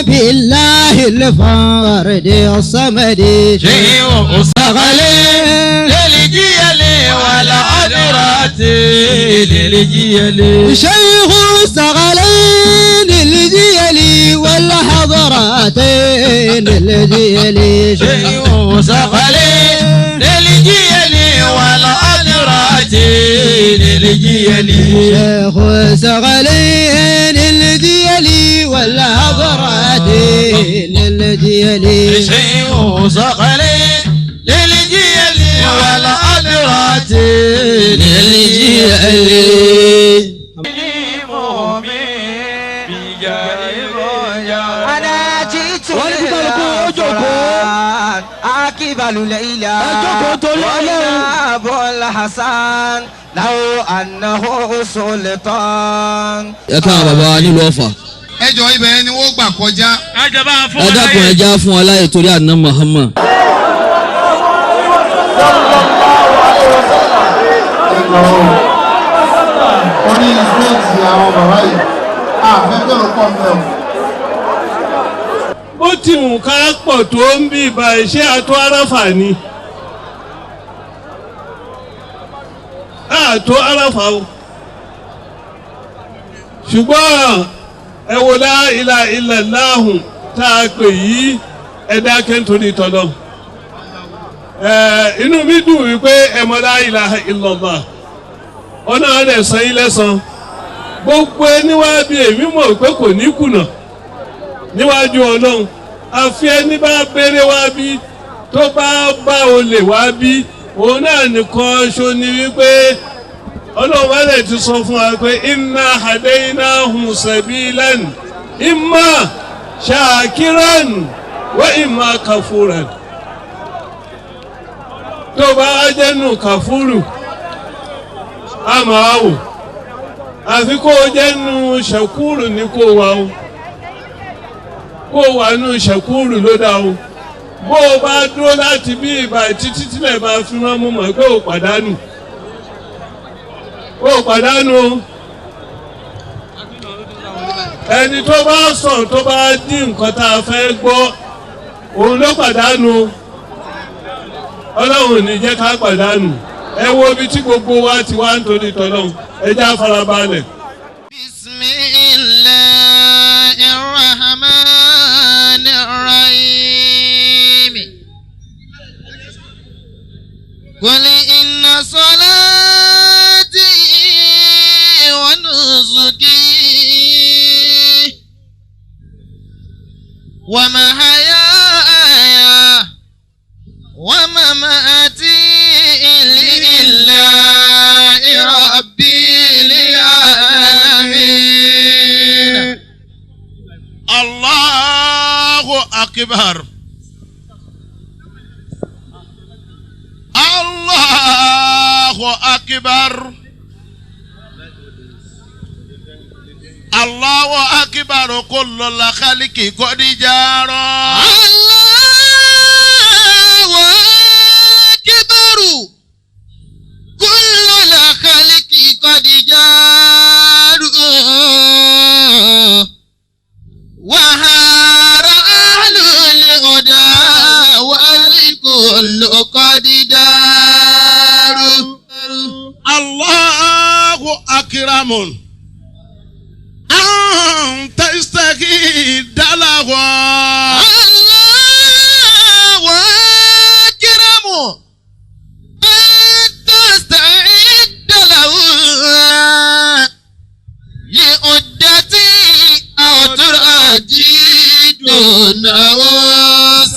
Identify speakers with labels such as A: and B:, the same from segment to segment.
A: بالله الفرد الصمد.
B: شيخ ثقلين للجيل والعذرات للجيل.
A: شيخ ثقلين للجيل والحضراتين للجيل.
B: شيخ ثقلين للجيل والعذرات للجيل.
A: شيخ ثقلين للجيل والحضراتين للجيل.
B: شيخ ثقلين للجيل والعذرات للجيل.
C: أنا جئت أكبل ليلى أبو الحسن لو أنه سلطان.
D: Ẹ káwọn bàbá wa nílùú Ọ̀fà.
E: Ẹjọ́ ibẹ̀ ni wọ́n gbà kọjá.
D: Ẹ dákun, ẹ já fún wa láyè torí àná Muhammad.
E: Orí ìgbésí àwọn bàbá yìí àfẹ́fẹ́ pọ̀ mẹ́ o.
F: Bó ti wù ká pọ̀ tó ń bí ibà iṣẹ́ àtọ́ aráfà ni. Àtọ́ aráfà o. Ṣùgbọ́n ẹ wo la ilaha illallahu tá a pè yí, ẹ dákẹ́ nítorí tọ́lọ́. Inú mi dùn wípé ẹ mọ la ilaha illallah. Ọ̀nà rẹ̀ san yín lẹ́san. Gbogbo ẹni wá bí èmi mọ̀ pé kò ní kùnà níwájú Ọlọ́run. Àfi ẹni bá béèrè wá bí tó bá bá olè wá bí, òun náà nìkan ṣo ni wípé Ọlọ́run wá lè ti sọ fún wa pé inna hadaynahum sabilan imma shakiran wa imma kafuran. Tó bá wá jẹ́nu kàfúrù, a máa wò. Àfi kó o jẹ́nu ṣẹ̀kúrù ní kó wà o. Kó o wà nù ṣẹ̀kúrù ló dá o. Bó o bá dúró láti bí ìbà títí tílẹ̀ máa fi mọ́, mú mọ̀ pé o pàdánù. O pàdánù o. Ẹni tó bá sọ̀rọ̀ tó bá dín nǹkan tá a fẹ́ gbọ́, òun ló pàdánù o. Ọlọ́run ò ní jẹ́ ká pàdánù. Ẹ wo ibi tí gbogbo wa ti wá nítorí tọ́lọ́run, ẹ já farabalẹ̀.
G: Bismillahirrahmanirrahim. Qul inna salati wa nusuki wa mahayaya wa mamati lillahi rabbil alamin.
B: Allahu akbar. Allahu akbar. Allahu akbar kullul khalqi qad jara.
G: Allahu akbar kullul khalqi qad jaru. Wa hara ahlul huda wal kullu qad daru.
B: Allahu akramun. Anta istaghidalahu.
G: Allahu akramu an tasta'idda lahu li'uddati aw turaji dunahu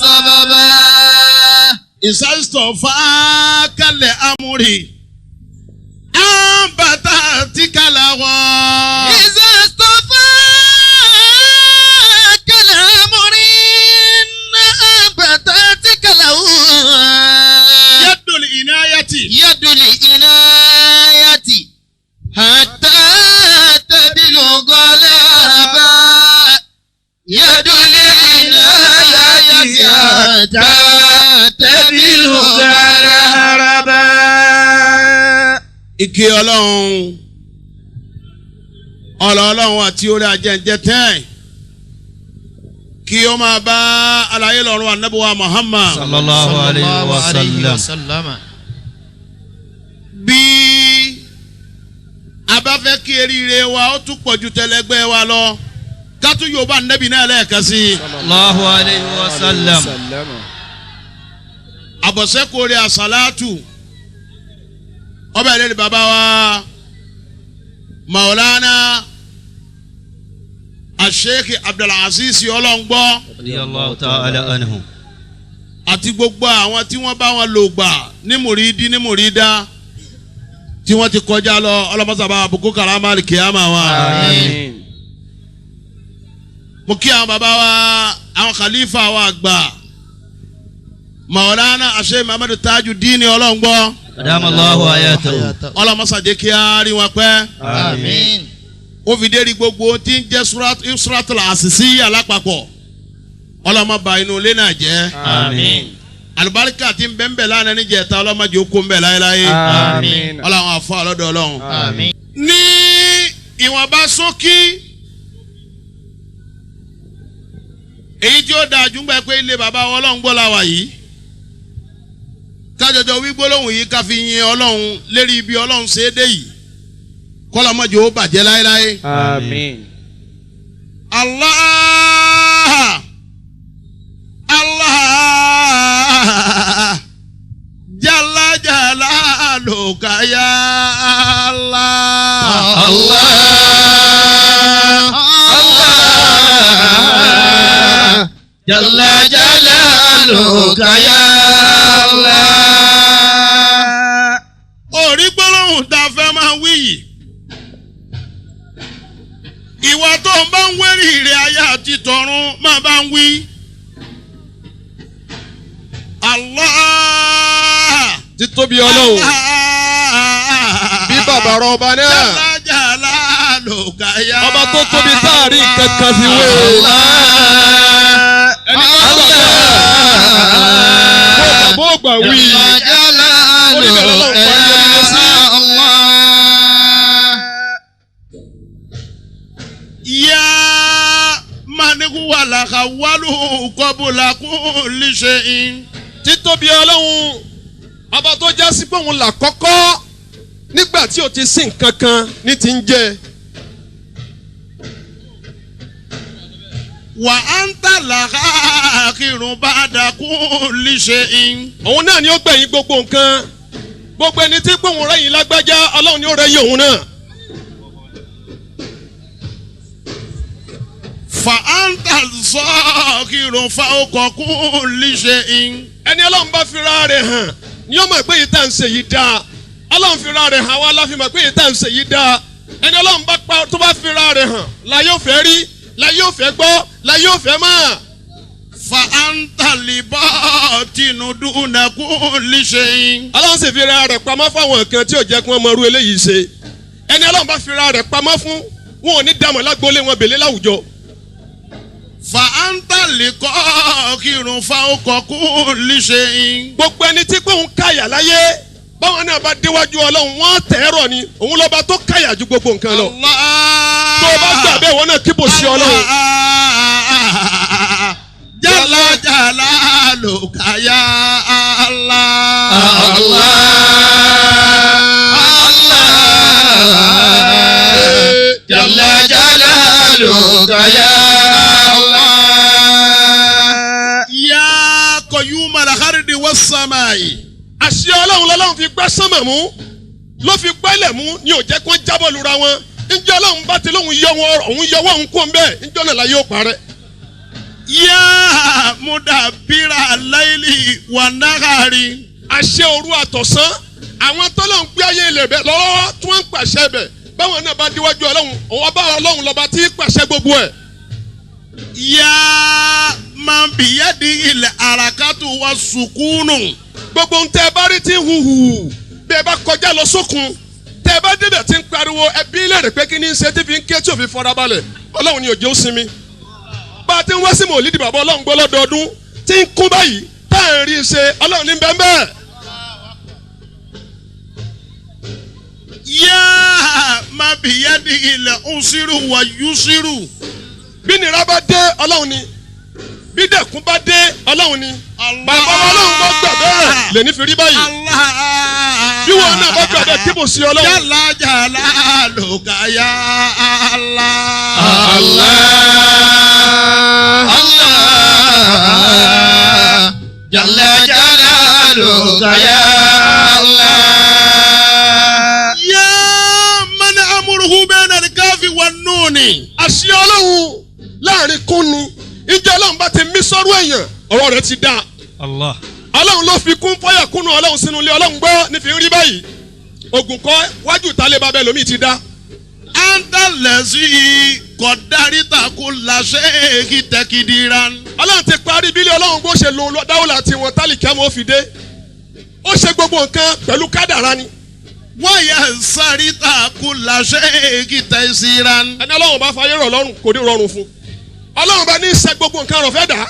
G: sababa.
B: Isastọfa kalẹ̀ amúri. Àǹbàtà tí kàlà wọ́n.
G: Iza istafaka al-amrin anbatatika lahu.
B: Yadul inayati.
G: Yadul inayati hatta tablugha al-arba. Yadul inayati hatta tablugha al-arba.
B: Ike Ọlọ́run, ọlọ́run àti orí ajẹ́njẹ́ tẹ́ Kí ó máa bá alayé lọ́rùn anábíwá Muhammad.
D: Sallallahu alayhi wa sallam.
B: Bí a bá fẹ́ kí eríire wa ó tún pọ̀ ju tẹlẹgbẹ́ wa lọ, ká tún yóò bá nẹ́bí náà lẹ́ẹ̀kan sí i.
D: Sallallahu alayhi wa sallam.
B: Àbọ̀sẹ́kọ̀ọ́rẹ́ àsálàtù ọbẹ̀ lẹ́nu bàbá wa Maulana Asheikh Abdulaziz Ọlọ́ngbọ́
D: Radiyallahu ta'ala anhu.
B: Àti gbogbo àwọn tí wọ́n bá wọn lò gbà ní mùrídí ní mùrídá tí wọ́n ti kọjá lọ, ọlọ́mọsàbà àbùkù karama kìámà wa.
D: Àmín.
B: Mo kí àwọn bàbá wa, àwọn khalifa wa àgbà, Maulana Asheikh Muhammadu Tajudeen Ọlọ́ngbọ́.
D: Adamallahu hayatahu.
B: Ọlọ́mọsàdé kí á rí wọn pẹ́.
G: Àmín.
B: Ó fi dérí gbogbo tí ń jẹ́ suratul àṣìṣí alápapọ̀, ọlọ́mọba inú ilé náà jẹ́.
D: Àmín.
B: Àlùbáríkà tí ń bẹ ń bẹ lánàá níjẹta, ọlọ́mọdé ó kó ń bẹ láéláé.
C: Àmín.
B: Ọlọ́run àfọ ọlọ́dọ̀ ọlọ́run.
G: Àmín.
B: Ní ìwọ̀nba ṣókí, èyí tí ó dáa jù ń gbà pé ilé bàbá wa ọlọ́run gbọ́ la wà yìí, kájọjọ wí gbólóhùn yìí, ká fi yin ọlọ́run lérí ibi ọlọ́run ṣe é dé yìí, kọ́lọ́mọdé ó bàjẹ́ láéláé.
C: Àmín.
B: Allah Allah Jalla jalaluka ya Allah.
G: Allah Allah Jalla jalaluka ya Allah.
B: Orí gbólóhùn tá a fẹ́ máa wí yìí, ìwà tó ń bá ń wérí rẹ̀ ayé àti tọ̀run máa bá ń wí. Allah.
H: Títóbi ọlọ́run bí bàbá rọ ọba náà.
B: Jalla jalaluka ya
H: Ọba tó tóbi táàrí nǹkan kan fi wé e. Ẹni bá gbà bẹ́ẹ̀ bó gbà wí.
G: Jalla
H: Oníbẹ̀rẹ̀
G: jalaluka
H: ọlọ́run parí ẹni sí.
G: ya Allah.
B: Ya maniku walaka walu kọbula kulli shay'in.
H: Títóbi ọlọ́run ọba tó já sí pé òun là kọ́kọ́ nígbà tí o ti sí nǹkan kan ní ti ń jẹ.
B: Wa anta lakhakiru ba'da kulli shay'in.
H: Òun náà ni ó gbẹ̀yìn gbogbo nǹkan, gbogbo ẹni tí pé òun rẹ̀yìn lágbájá, ọlọ́run ni ó rẹ̀yìn òun náà.
B: Fa anta zakiru fawqa kulli shay'in.
H: Ẹni ọlọ́run bá fira rẹ̀ hàn ni ó mọ̀ pé yìí tá à ń ṣe yìí dáa. Ọlọ́run fira rẹ̀ hàn wá láfi mọ̀ pé yìí tá à ń ṣe yìí dáa. Ẹni ọlọ́run bá pa tó bá fira rẹ̀ hàn la yóò fẹ́ rí, la yóò fẹ́ gbọ́, la yóò fẹ́ mọ̀.
B: Fa anta libatinu duna kulli shay'in.
H: Ọlọ́run sì fira rẹ̀ pamọ́ fáwọn kan tí ò jẹ́ kí wọ́n mọ irú eléyìí ṣe. Ẹni ọlọ́run bá fira rẹ̀ pamọ́ fún wọn ò ní dààmú lágboolé wọn bèlé láwùjọ.
B: Fa anta liqakiru fawqa kulli shay'in.
H: Gbogbo ẹni tí pé òun káyà láyé, báwọn náà bá déwájú ọlọ́run wọ́n tẹ̀rọ ni òun lọ́ba tó káyà ju gbogbo nǹkan lọ.
B: Allah.
H: Tó o bá gbà bẹ́ẹ̀, wọ́n náà kíbo sí ọlọ́run.
B: Jalla jalaluka ya Allah.
G: Allah Allah Jalla jalaluka ya Allah.
B: Ya qayyum al-ardi was-samai.
H: Àṣẹ ọlọ́run lọ́lọ́run fi gbá sánmà mú, ló fi gbẹ́lẹ̀ mú, ni ò jẹ́ kí wọ́n jábọ̀ lura wọn. Ǹjẹ́ ọlọ́run bá ti lóun yọ wọn, òun yọwọ́ òun kú ńbẹ́, ǹjọ́ náà la yóò parẹ́.
B: Ya mudabbira al-layli wan-nahari.
H: Àṣẹ òru àtọ̀sán, àwọn tọ́lọ́run gbé ayé ilẹ̀ bẹ̀ lọ́wọ́ tí wọ́n ń pàṣẹ bẹ̀, báwọn náà bá déwájú ọlọ́run, òun ọba ọlọ́run lọ́ba tí ń pàṣẹ gbogbo ẹ̀.
B: Ya man biyadihi al-harakatu was-sukunu.
H: Gbogbo ń tẹ́ ẹ bá rí tí ń huhù, bí ẹ bá kọjá lọ sókun, tẹ́ ẹ bá débẹ̀ tí ń pariwo, ẹbí lèrè pé kí ni ń ṣe tí fi ń ké tí ò fi fọra balẹ̀, ọlọ́run ni òjò sinmi. Bá a ti ń wá sí mòlídìí bàbá ọlọ́run gbọ́ lọ́dọọdún tí ń kún báyìí tá à ń rí i ṣe, ọlọ́run ní bẹ́ẹ̀ bẹ́ẹ̀.
B: Ya man biyadihi al-usru wal-yusru.
H: Bí nira bá dé, ọlọ́run ni. dẹ̀kún bá dé ọlọ́run ni. Bàbá ọlọ́run bá gbà bẹ́ẹ̀ lè ní fi rí báyìí.
B: Allah.
H: Bí wọn náà bá gbà bẹ́ẹ̀ kébò sí ọlọ́run.
B: Jalla jalaluka ya Allah.
G: Allah Allah Jalla jalaluka ya Allah.
B: Ya man amruhu bayna al-kafi wan-nuni.
H: Àṣẹ ọlọ́run láàrin kún ni. Ìjọ ọlọ́run bá ti mí sọ́rọ́ èèyàn ọ̀rọ̀ rẹ̀ ti dáa.
I: Allah.
H: Ọlọ́run ló fi kún fọ́yà kúnnú ọlọ́run sínú ilé ọlọ́run gbọ́ ní fi ń rí báyìí. Ògùn kọ́ wájú ìtàlẹ́ bàbá ẹlòmíì ti dá.
B: Anta allazi qaddarta kulla shay'in taqdiran.
H: Ọlọ́run ti parí bílẹ̀ ọlọ́run bó ṣe lo dáwọ́lá tiwọn tálíkì àmọ́ ó fi dé. Ó ṣe gbogbo nǹkan pẹ̀lú kádàrá ni.
B: Wa yassarta kulla shay'in taysiran.
H: Ẹni ọlọ́run bá fayé rọ̀ lọ́rùn kò ní rọrùn fún. Ọlọ́run bá ní í ṣe gbogbo nǹkan rọ̀ fẹ́ dà á.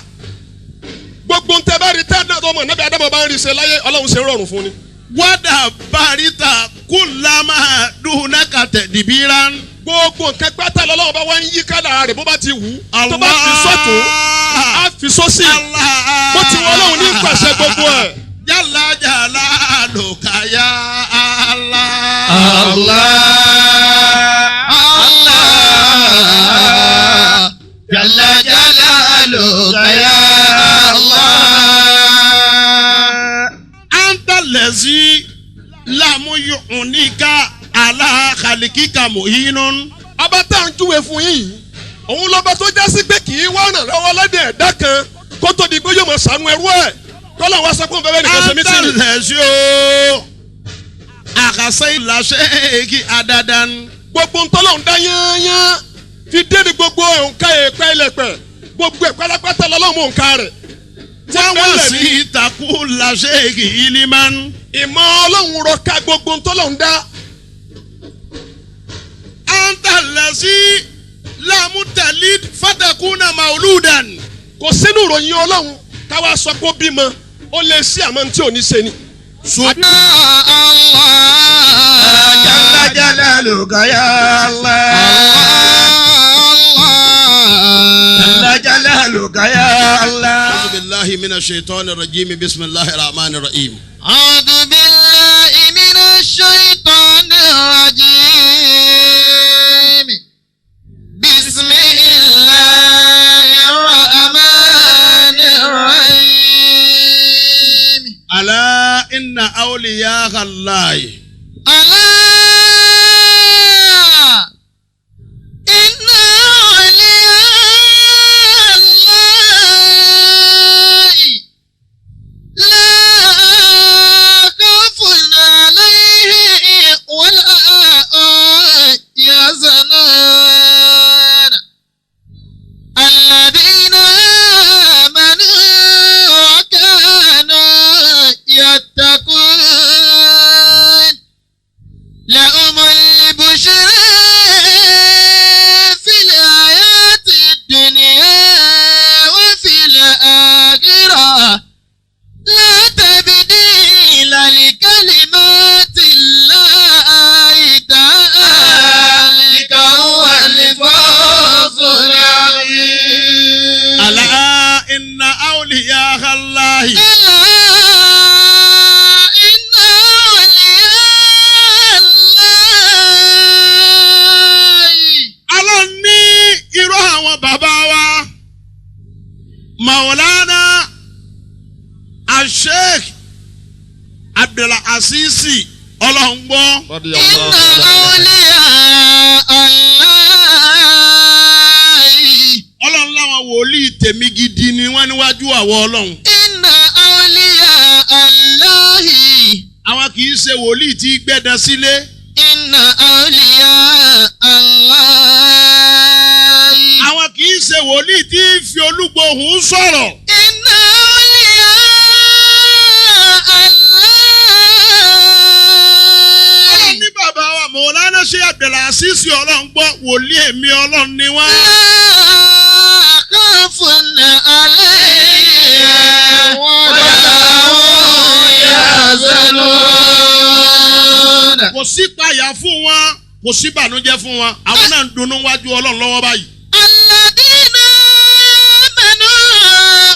H: Gbogbo ń tẹ bá rí tẹ́ náà tọmọ níbi Ádámọ̀ bá ń rí ṣe láyé ọlọ́run ṣe rọrùn fún ni.
B: Wa dabbarta kulla ma dunaka tadbiran.
H: Gbogbo nǹkan pátá lọ́lọ́run bá wá ń yí kádàrá rẹ̀ bó bá ti wù ú. Tó bá fi sọ́tún á fi sósì.
B: Allah.
H: Bó ti wọ ọlọ́run ní pàṣẹ gbogbo ẹ̀.
B: Jalla jalaluka ya Allah.
G: Allah Allah Jalla jalaluka ya Allah.
B: Anta allazi lam yu'nika ala khalikika muhinun.
H: Ọba tá à ń júwe fún yín yìí òun lọ́ba tó já sí pé kì í wá ràn lọ́wọ́ lọ́dẹ̀ ẹ̀dá kan kó tó di pé yóò máa ṣàánú ẹrú ẹ̀ kọ́lá wa sọ pé òun fẹ́ bẹ́ẹ̀ nìkan ṣe
B: Anta
H: mítìrì.
B: allazi o àkàsẹ́ adadan.
H: Gbogbo ń tọ́lọ́hún dá yányán fi débi gbogbo òǹkà èèpẹ̀ ilẹ̀pẹ̀ gbogbo ẹ̀ pátápátá lọ́lọ́mú òǹkà rẹ̀. Tí
B: Wọ́n
H: bẹ́lẹ̀
B: sì
H: ní
B: takú làṣẹ́kì iliman.
H: ìmọ̀ ọlọ́run rọ ká gbogbo ń tọ́lọ́hún dá.
B: Anta allazi lam talid fatakuna mauludan.
H: Kò sínú ìròyìn ọlọ́run káwá sọ pé ó bímọ ó lè ṣí àmọ́ tí ò ní ṣe ni.
G: Allah Jalla jalaluka ya Allah.
A: Allah.
G: Jalla jalaluka ya Allah.
B: أعوذ بالله من الشيطان الرجيم بسم الله الرحمن الرحيم.
A: أعوذ بالله من الشيطان الرجيم بسم الله الرحمن الرحيم
B: ألا إن أولياء الله
A: ألا إن أولياء الله لا خوف عليهم ولا هم يحزنون الذين آمنوا وكانوا يتقون لهم البشرى في الحياة الدنيا وفي الآخرة لا تبديل لكلمات الله ذلك هو الفوز العظيم.
B: ألا إن أولياء الله
A: ألا إن أولياء الله
B: Ọlọ́run ní irú àwọn bàbá wa Maulana Asheikh Abdulaziz ọlọ́run gbọ́.
A: إن أولياء الله
B: Ọlọ́run láwọn wòlíì tèmi gidi ni wọ́n níwájú àwọ̀ ọlọ́run.
A: إن أولياء الله
B: Àwọn kì í ṣe wòlíì tí gbẹ́dán sílé.
A: إن أولياء الله
B: Àwọn kì í ṣe wòlíì tí fi olúgbòhùn sọ̀rọ̀.
A: إن أولياء
B: Ọlọ́run
A: الله
B: ní bàbá wa Maulana Sheikh Abdulaziz ọlọ́run gbọ́ wòlíì èmi ọlọ́run ni wọ́n.
A: لا خوف عليهم ولا هم يحزنون.
B: Kò sí payà fún wọn, kò sí bànújẹ́ fún wọn. Àwọn náà ń dunnú wájú ọlọ́run lọ́wọ́ báyìí.
A: الذين آمنوا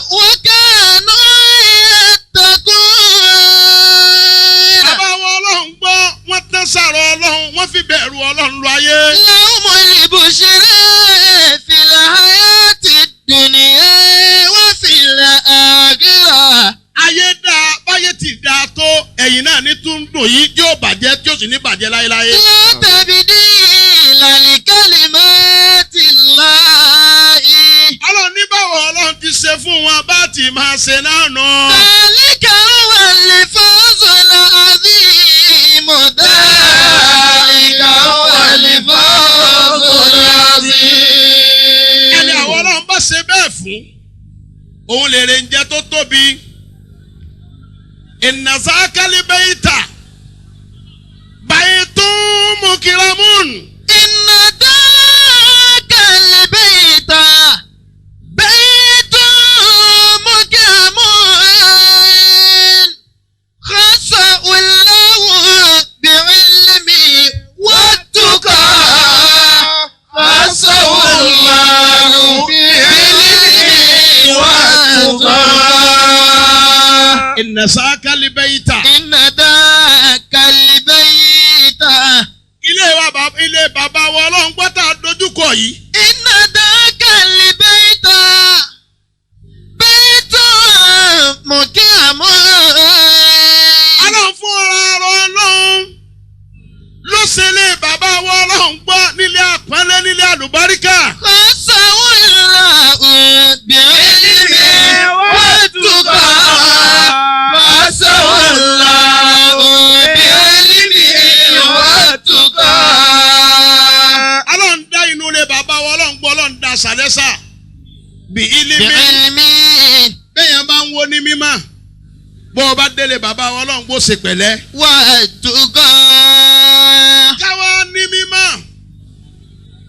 B: ṣe fún wọn bá ti máa ṣe náà nù.
A: ذلك هو الفوز العظيم ذلك هو الفوز العظيم.
B: Ẹni àwọn ọlọ́run bá ṣe bẹ́ẹ̀ fún, òun lè rè ń jẹ tó tóbi. Ìnàzákàlì bẹ́ẹ̀ta bàyìtún mùkìlámùn.
A: إن ذاك البيت بيت مكرم خصه الله بعلم والتقى خصه الله بعلم والتقى.
B: Ìnàzákàlì bẹ́ẹ̀ta.
A: إن ذاك البيت
B: Ilé wa bàbá ilé bàbá wa ọlọ́run gbọ́tà dojúkọ yìí.
A: إن ذاك البيت بيت مكرم.
B: Ọlọ́run fún ara rẹ̀ ọlọ́run ló ṣe lé bàbá wa ọlọ́run gbọ́ nílé àpọ́nlé nílé àlùbáríkà.
A: خصه الله بعلم والتقى خصه الله بعلم والتقى.
B: Ọlọ́run dá inú ilé bàbá wa ọlọ́run gbọ́ ọlọ́run dá sàlẹ́sà bí ilé mi
A: بعلم
B: bẹ́yẹn bá ń wo ní mímọ́ bó o bá délé bàbá wa ọlọ́run gbọ́ ṣe pẹ̀lẹ́.
A: والتقى.
B: Káwa ní mímọ́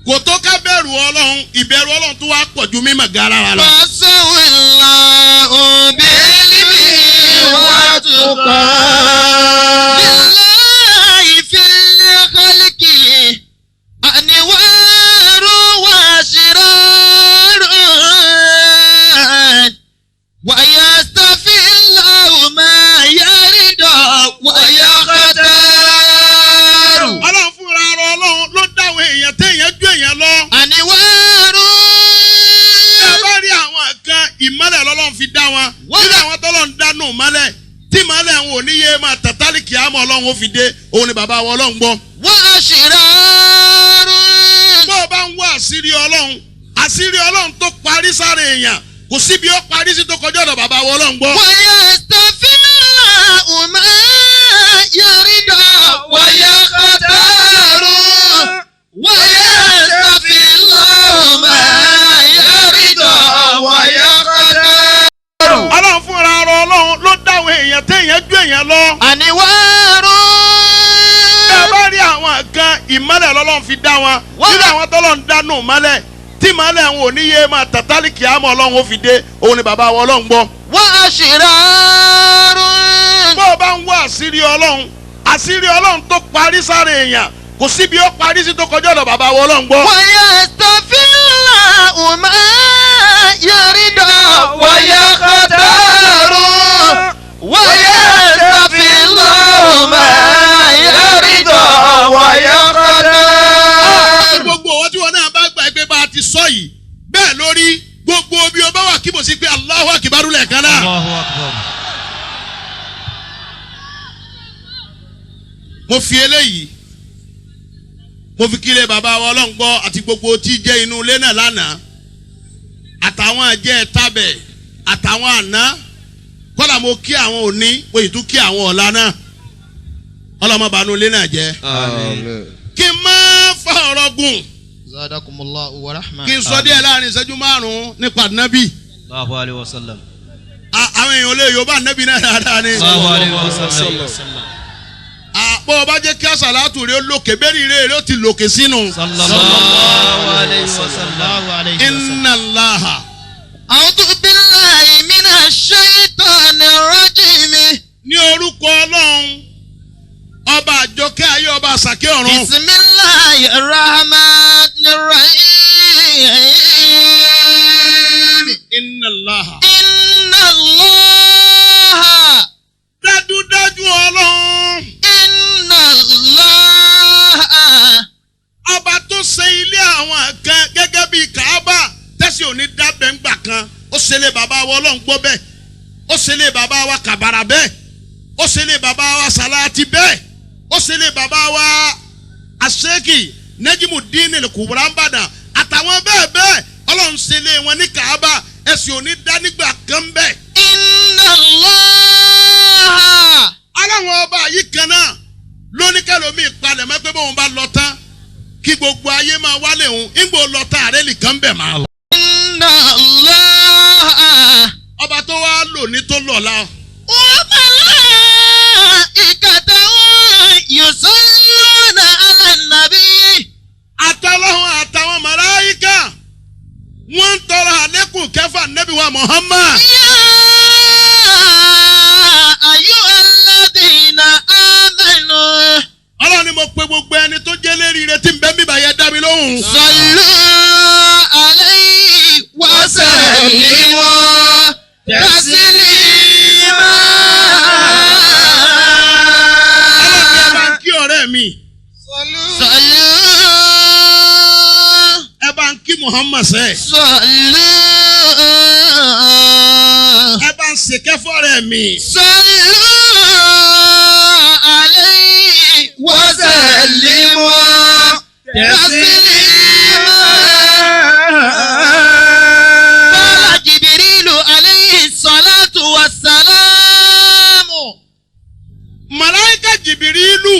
B: kò tó ká bẹ̀rù ọlọ́run, ìbẹ̀rù ọlọ́run tó wá pọ̀ ju mímọ́ gan ara lọ.
A: خصه الله بعلم والتقى. بالله في الخلق أنوار وأسرار ويصطفي الله ما يرضى ويختار.
B: Ọlọ́run fúnra rẹ̀ ọlọ́run ló dáwọn èèyàn téèyàn ju èèyàn lọ.
A: أنوار
B: Ẹ bá rí àwọn kan ìmọ́lẹ̀ lọ́lọ́run fi dá wọn. Nínú àwọn tọ́lọ́run dánú ìmọ́lẹ̀ tí ìmọ́lẹ̀ wọn ò ní yé máa tàtàlì kìámọ́ ọlọ́run ó fi dé òun ni bàbá wa ọlọ́run gbọ́.
A: وأشرار.
B: Bó o bá ń wá àṣírí ọlọ́run, àṣírí ọlọ́run tó parí sára èèyàn kò síbi ó parí sí tó kọjá ọ̀dọ̀ bàbá wa ọlọ́run gbọ́.
A: ويصطفي الله ما يرضى ويختار ويصطفي الله ما يرضى ويختار.
B: Ọlọ́run fúnra rẹ̀ ọlọ́run ló dáwọn èèyàn téèyàn ju èèyàn lọ.
A: أنوار
B: Ẹ bá rí àwọn kan ìmọ́lẹ̀ lọ́lọ́run fi dá wọn. Nínú àwọn tọ́lọ́run dánú ìmọ́lẹ̀ tí ìmọ́lẹ̀ wọn ò ní yé máa tàtàlì kìámọ́ ọlọ́run ó fi dé òun ni bàbá wa ọlọ́run gbọ́.
A: وأشرار.
B: Bó o bá ń wá àṣírí ọlọ́run, àṣírí ọlọ́run tó parí sára èèyàn kò síbi ó parí sí tó kọjá ọ̀dọ̀ bàbá wa ọlọ́run gbọ́.
A: ويصطفي الله ما يرضى ويختار ويصطفي الله ما يرضى ويختار.
B: Gbogbo ọwọ́ tí wọn náà bá gbà pé bá a ti sọ yìí bẹ́ẹ̀ lórí gbogbo bí o bá wà kí mo sì pé Allahu Akbar lẹ́ẹ̀kan náà.
G: Allahu akbar.
B: Mo fi eléyìí mo fi kílé bàbá wa ọlọ́run gbọ́ àti gbogbo tí jẹ́ inú ilé náà lánàá àtàwọn àjẹ́ tábẹ̀ àtàwọn àná kọ́là mo kí àwọn òní mo sì tún kí àwọn ọ̀la náà ọlọ́mọbanú ilé náà jẹ́.
G: Àmín.
B: Kí n má fa ọ̀rọ̀ gùn.
A: Zadakumullahu wa rahma.
B: Kí n sọ díẹ̀ láàrin ìṣẹ́jú 5 nípa nábì.
G: Allahu alayhi wa sallam.
B: Àwọn èèyàn olè Yorùbá nábì náà dáadáa ni.
G: Allahu alayhi wa sallam.
B: Àpò ọba jẹ́ kí àsàlátù rẹ̀ ó lòkè bẹ́ẹ̀ rẹ̀ rẹ̀ ó ti lòkè sínú.
G: Sallallahu alayhi wa sallam.
B: Inna Allaha.
A: A'udhu billahi minash shaitanir rajim.
B: Ní orúkọ ọlọ́run ọba àjọkẹ́ ayé ọba àsàkẹ́ ọ̀run.
A: Bismillahir rahmanir rahim.
B: Inna Allaha.
A: Inna Allaha.
B: Dájúdájú ọlọ́run.
A: Inna Allaha.
B: Ọba tó ṣe ilé àwọn kan gẹ́gẹ́ bíi Kàábà tẹ́sí òní dábẹ́ ńgbà kan ó ṣe lé bàbá wa ọlọ́run gbọ́ bẹ́ẹ̀ ó ṣe lé bàbá wa kàbàrà bẹ́ẹ̀ ó ṣe lé bàbá wa sàláàtì bẹ́ẹ̀ ó ṣe lé bàbá wa àṣekì nẹ́jìmù dín ní kùbùrà ń bàdàn àtàwọn bẹ́ẹ̀ bẹ́ẹ̀ ọlọ́run ṣe lé wọn ní Kàábà. Ẹ̀sìn ò ní dá nígbà kan bẹ́ẹ̀.
A: Inna Allah.
B: Aláwọn ọba yìí kan náà lóníkẹ́lómi ìpalẹ̀ mọ́ pé bóun bá lọ tán kí gbogbo ayé máa wálé òun ńgbò lọ tán àrẹ́ nìkan bẹ̀ máa lọ.
A: Inna Allah.
B: Ọba tó wá lò ní tó lọ́la.
A: Wa malaikatahu yusalluna ala nabi.
B: Àtàlọ́hún àtàwọn màláíkà wọ́n ń tọrọ àlékún kẹfà nẹ́bí wa Muhammad.
A: Ya ayyuhalladhina amanu.
B: Ọlọ́run ni mo pe gbogbo ẹni tó jẹ́ lérí rẹ tí ń bẹ bíbá yẹn dá mi lóhùn.
A: Sallu alayhi wa sallimu taslima.
B: Ọlọ́run ni ẹ bá ń kí ọ̀rẹ́ mi.
A: Sallu.
B: Ẹ bá ń kí Muhammad sẹ́.
A: Sallu.
B: Ẹ bá ń ṣèkẹ́ fọ́rẹ́ mi.
A: Sallu alayhi wa sallimu taslima. Qala Jibrilu alayhi salatu wa salamu.
B: Màláíkà Jìbìrìlù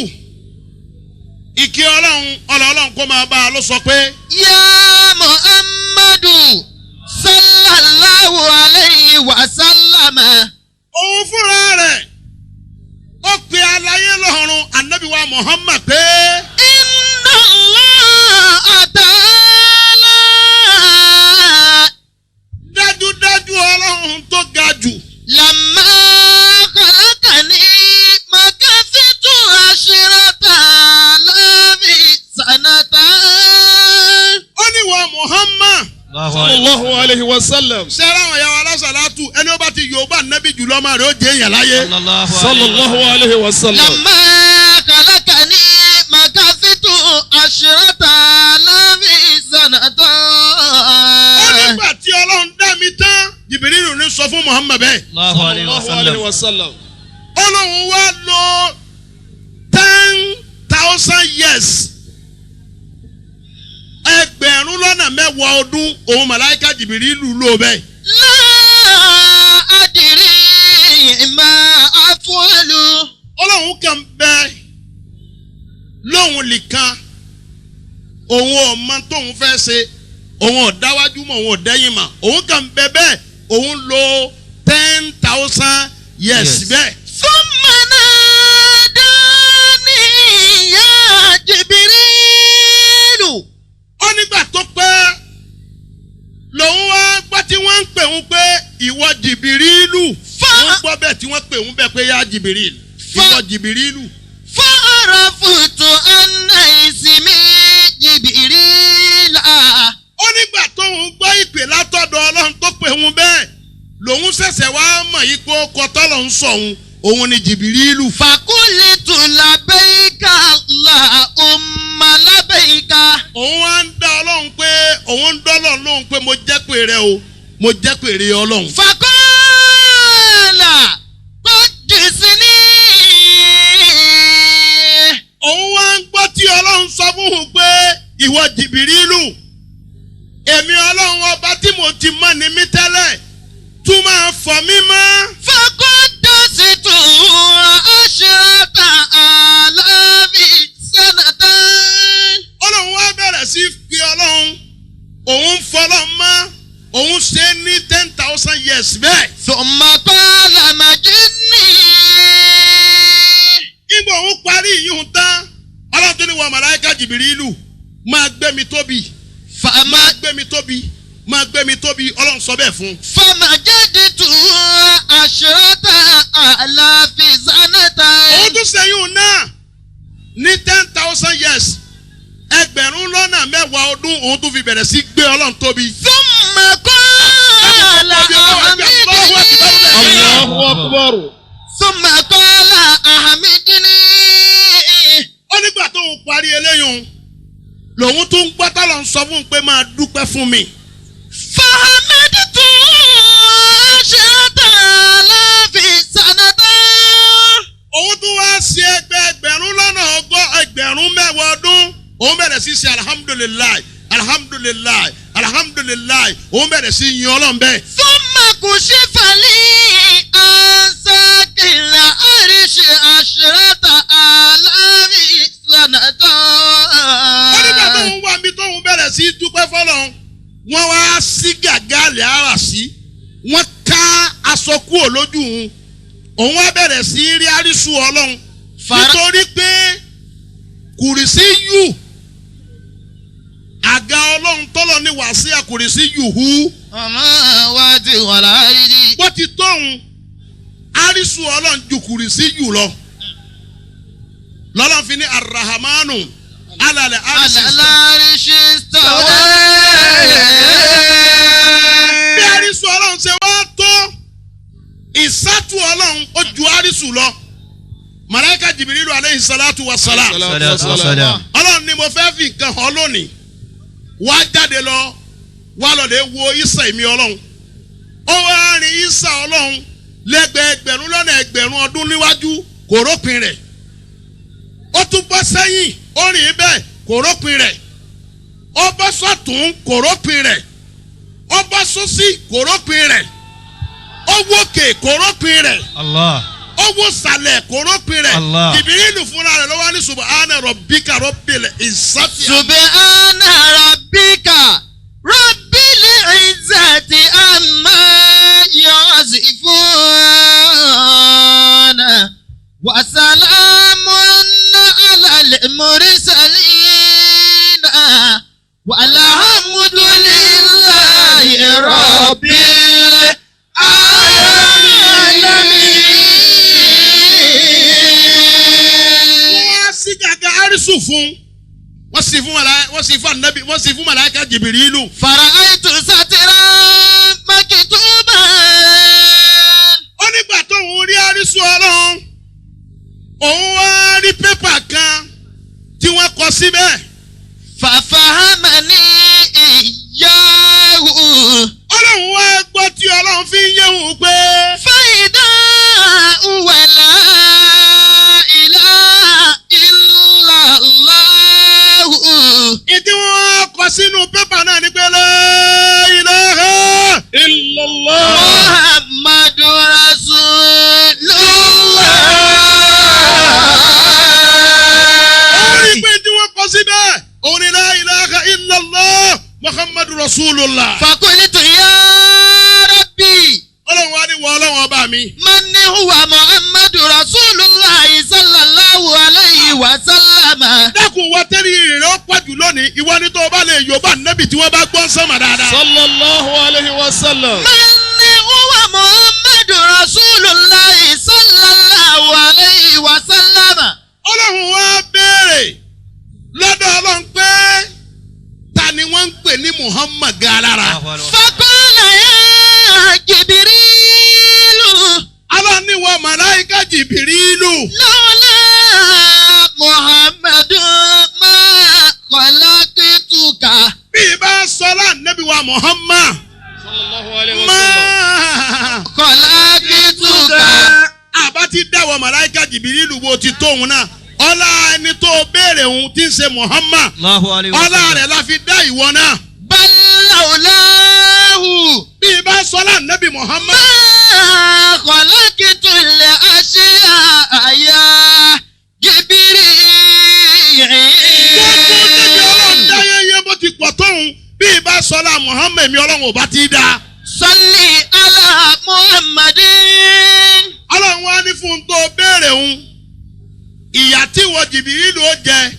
B: ìkí ọlọ́run ọlọ́run kó máa bá a ló sọ pé.
A: Ya Muhammadu sallallahu alayhi wa sallama.
B: Òun fúnra rẹ̀ ó pe aláyé lọ́run ànábì wa Muhammad pé.
A: Inna Allah ta'ala.
B: Dájúdájú ọlọ́run tó ga jù.
A: Lamma khalaqani makathitu ashrata alafi sanatan.
B: Ó ní wọ Muhammad.
H: Sallallahu alayhi wa sallam.
B: Sẹ́rẹ́ àwọn ìyàwó alásàlátù ẹni ó bá ti Yorùbá nábì jùlọ máa rẹ̀ ó jẹ́ èèyàn láyé.
H: Sallallahu alayhi wa sallam.
A: Lamma khalaqani makathitu ashrata alafi sanatan.
B: Ó nígbà tí ọlọ́run dá mi tán Jìbìrìlù ní sọ fún Muhammad bẹ́ẹ̀.
H: Sallallahu alayhi wa sallam.
B: Ọlọ́run wá lò 10,000 years 10,000 ọdún òun màláíkà Jìbìrìlù lò bẹ́ẹ̀.
A: La adri ma af'alu.
B: Ọlọ́run kàn bẹ lóhun nìkan òun ò mọ tóun fẹ́ ṣe òun ò dáwájú mọ́ òun ò dẹ́yìn mọ́ òun kàn bẹ bẹ́ẹ̀ òun lò 10,000 years bẹ́ẹ̀.
A: Thumma nadani ya Jibrilu.
B: Ó nígbà tó pẹ́ lòun wá gbọ́ tí wọ́n ń pè ń pé ìwọ Jìbìrìlù òun gbọ́ bẹ́ẹ̀ tí wọ́n pè ń bẹ́ẹ̀ pé yá Jìbìrìlù ìwọ Jìbìrìlù.
A: Fa'araftu anna ismi Jibrila.
B: Ó nígbà tóun gbọ́ ìpè látọ̀dọ̀ ọlọ́run tó pè ń bẹ́ẹ̀ lòun ṣẹ̀ṣẹ̀ wá mọ̀ yìí pé ó kọ tọ́lọ̀ ń sọ òun òun ni Jìbìrìlù.
A: Fakulitu labbaika Allahumma labbaika.
B: Òun wá ń dá ọlọ́run pé òun ń dọ́lọ̀ lóhun pé mo jẹ́ pé rẹ o mo jẹ́ pé rẹ ọlọ́run.
A: Faqala qudisni.
B: Òun wá ń gbọ́ tí ọlọ́run sọ fún òun pé ìwọ Jìbìrìlù èmi ọlọ́run ọba tí mo ti mọ̀ ní mí tẹ́lẹ̀ tún máa fọ̀ mí mọ́.
A: Faqaddasitu ashrata alafi sanatan.
B: Ọlọ́run wá bẹ̀rẹ̀ sí fi ọlọ́run òun fọlọ́run mọ́ òun ṣe ní 10,000 years bẹ́ẹ̀.
A: Thumma qala majidni.
B: Nígbà òun parí ìyún tán ọlọ́run tó ní wọ màláíkà Jìbìrìlù máa gbé mi tóbi máa gbé mi tóbi máa gbé mi tóbi ọlọ́run sọ bẹ́ẹ̀ fún un.
A: Famajadtu ashrata alafi sanatan.
B: Òun tún ṣẹ́yìn náà ní 10,000 years 10,000 ọdún òun tún fi bẹ̀rẹ̀ sí gbé ọlọ́run tóbi.
A: Thumma qala ahmidni.
H: Allahu akbar.
A: Thumma qala ahmidni.
B: Ó nígbà tó ń parí eléyìí lòun tún gbọ́ tọ́lọ̀ ń sọ fún un pé máa dúpẹ́ fún mi.
A: Fahamidtu ashrata alafi sanatan.
B: Òun tún wá ṣe 10,000 ọdún òun bẹ̀rẹ̀ sí ṣe alhamdulilayi alhamdulilayi alhamdulilayi òun bẹ̀rẹ̀ sí yin ọlọ́run bẹ́ẹ̀.
A: Thumma
B: aṣọ kúrò lójú òun, òun wá bẹ̀rẹ̀ sí í rí àrísù ọlọ́run nítorí pé kùrìsí yù àga ọlọ́run tọ́lọ̀ ní wàásí àkùrìsí yù hú.
A: Ọmọ wa ti wà láàyè.
B: Bó ti tóun àrísù ọlọ́run ju kùrìsí yù lọ. Lọ́lọ́run fi ní arahamanu alàlẹ́ àrísì
A: stawa.
B: Bí àrísù ọlọ́run ṣe wá tó ìsátú ọlọ́run ó ju àrísù lọ. Màláíkà Jìbìrìlù aleyhi salatu wa salam. Ọlọ́run ni mo fẹ́ fi nǹkan hàn lónìí. Wá jáde lọ, wá lọ lè wo ìsà èmi ọlọ́run. Ó wá rin ìsà ọlọ́run lẹ́gbẹ̀ẹ́gbẹ̀rún lọ́nà ẹgbẹ̀rún ọdún níwájú, kò rópin rẹ̀. Ó tún bọ́ sẹ́yìn, ó rìn bẹ́ẹ̀, kò rópin rẹ̀. Ó bọ́ sọ́tún, kò rópin rẹ̀. Ó bọ́ sósì, kò rópin rẹ̀. Ó wókè, kò rópin rẹ̀.
G: Allah.
B: Ó wó sàlẹ̀, kò rópin rẹ̀.
G: Allah.
B: Jìbìrìlù fúnra rẹ̀ ló wá ní subhana rabbika rabbil izzati.
A: Subhana rabbika rabbil izzati amma yasifun. Wa salamun ala al-mursalin. Walhamdulillahi rabbil alamin.
B: Wọ́n sí gàgà àrísù fún. Wọ́n sì fún màláíkà, wọ́n sì fún ànábì, wọ́n sì fún màláíkà Jìbìrìlù.
A: Fara'aytu satiran maktuban.
B: Ó nígbà tóun rí àrísù ọlọ́run, òun wá rí pépà kan tí wọ́n kọ síbẹ̀.
A: Fafahamani iyyahu.
B: Ọlọ́run wá gbọ́ tí ọlọ́run fi ń yéhùn pé.
A: Fa'idha huwa la ilaha illallahu.
B: Ìdí wọn kọ sínú pépà náà ni pé la ilaha
F: illallah.
A: Muhammadu Rasulullah.
B: Ó rí pé tí wọ́n kọ síbẹ̀ òun ni la ilaha illallah Muhammadu Rasulullah.
A: Fakultu ya Rabbi.
B: Ọlọ́run wá ní wọ ọlọ́run ọba mi.
A: Man huwa Muhammadu Rasulullah sallallahu alayhi wa sallam.
B: Dákun wa tẹ́lẹ̀ ìrìn ó pọ̀jù lónìí, ìwọ ni tó o bá lè yóò bá nẹ́bì tí wọ́n bá gbọ́n sánmà dáadáa.
F: Sallallahu alayhi wa sallam.
A: Man huwa Muhammadu Rasulullah sallallahu alayhi wa sallam.
B: Ọlọ́run wá béèrè lọ́dọ̀ ọlọ́run pé ta ni wọ́n ń pè ní Muhammad gan lára.
A: Faqala ya Jibrilu.
B: Ọlọ́run ní wọ màláíkà Jìbìrìlù.
A: Lawla Muhammadu ma khalaqtuka.
B: Bí ibà sọlá nẹ́bí wa Muhammad.
F: Sallallahu alayhi wa sallam.
B: Máa
A: Khalaqtuka.
B: àbá ti dáwọ̀ màláíkà Jìbìrìlù wo ti tóun náà. Ọlá ẹni tó béèrè òun ti ń ṣe Muhammad.
G: Allahu alayhi wa
B: Ọlá
G: sallam.
B: rẹ̀ la fi dá ìwọ náà.
A: Bal lawlahu.
B: Bí ibà sọlá nẹ́bí Muhammad.
A: Ma khalaqtul ashya'a ya Jibril.
B: Gbogbo níbi ọlọ́run dáyé yé bó ti pọ̀ tóun bí ibà sọlá Muhammad mi ọlọ́run ò bá ti dá.
A: Salli ala Muhammadin.
B: Ọlọ́run wá ní fún un tó béèrè òun. Ìyà tí wọ Jìbìrìlù ó jẹ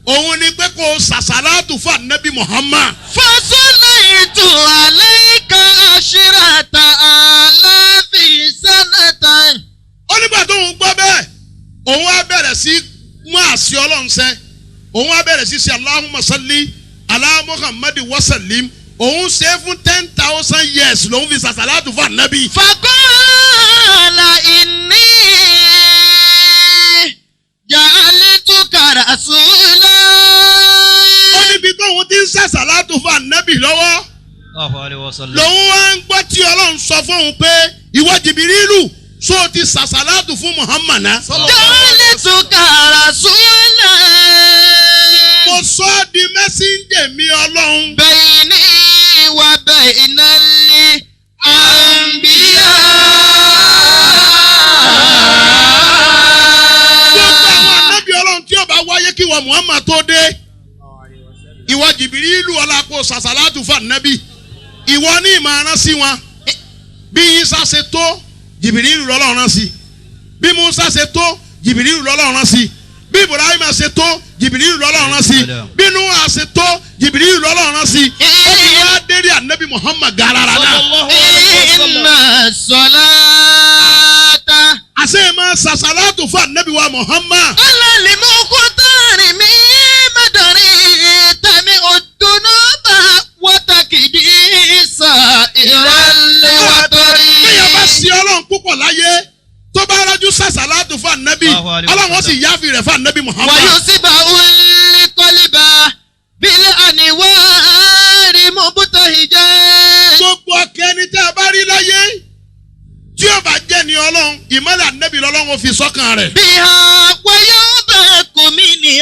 B: òun ni pé kó sàṣàlátù fún ànábì Muhammad.
A: Fasalaitu alayka ashrata alafi sanatan.
B: Ó nígbà tóun gbọ́ bẹ́ẹ̀ òun á bẹ̀rẹ̀ sí mú àṣì ọlọ́run ṣẹ, òun á bẹ̀rẹ̀ sí ṣe Allahumma salli ala Muhammad wa sallim, òun ṣe é fún 10,000 years lòun fi sàṣàlátù fún ànábì.
A: Faqala inni ja'altuka rasula.
B: Ó níbi tóun ti ń sàṣàlátù fún ànábì lọ́wọ́
G: Allahu alayhi wa sallam.
B: lòun wá ń gbọ́ tí ọlọ́run sọ fóun pé ìwọ Jìbìrìlù só o ti sàṣàlátù fún Muhammad náà.
A: Ja'altuka rasula.
B: Mo sọ ọ́ di mẹ́síńjẹ̀ mi ọlọ́run.
A: Bayni wa baynal anbiya.
B: Gbogbo àwọn ànábì ọlọ́run tí ó bá wáyé kí wọ́n Muhammad tó dé. Ìwọ Jìbìrìlù ọlá kó sàṣàlátù fún ànábì. Ìwọ ní ìmọ̀ràn sí wọn. Bí Isa ṣe tó Jìbìrìlù lọ́lọ́run rán sí, bí Musa ṣe tó Jìbìrìlù lọ́lọ́run rán sí, bí Ibrahim ṣe tó Jìbìrìlù lọ́lọ́run rán sí, bí Nuha ṣe tó Jìbìrìlù lọ́lọ́run rán sí. Ó fi wá dérí ànábì Muhammad garara náà.
A: Inna salata.
B: Àṣẹ máa ṣàṣàlátù fún ànábì wa Muhammad.
A: Alali mukutari mi madari tami odunuba watakidi sa ìrọ̀lẹ́ wàtọ́rí.
B: Bẹ́ẹ̀ bá ṣe Ọlọ́run púpọ̀ láyé tó bá rájú ṣàṣàlátù fún ànábì, Ọlọ́run ó sì yáfi rẹ̀ fún ànábì Muhammad.
A: Wàyọ̀síbà olè kọ́líbà bílẹ̀ àníwárí mọ̀bútọ̀ ìjẹ́.
B: Gbogbo ọkẹ́ ni tẹ́ ẹ bá rí láyé tí ó bá jẹ́ ni Ọlọ́run, ìmọ̀lẹ̀ ànábì lọ́lọ́run ó fi sọ́kàn rẹ̀.
A: Bí a wáyé bẹ́ẹ̀ kò mí ní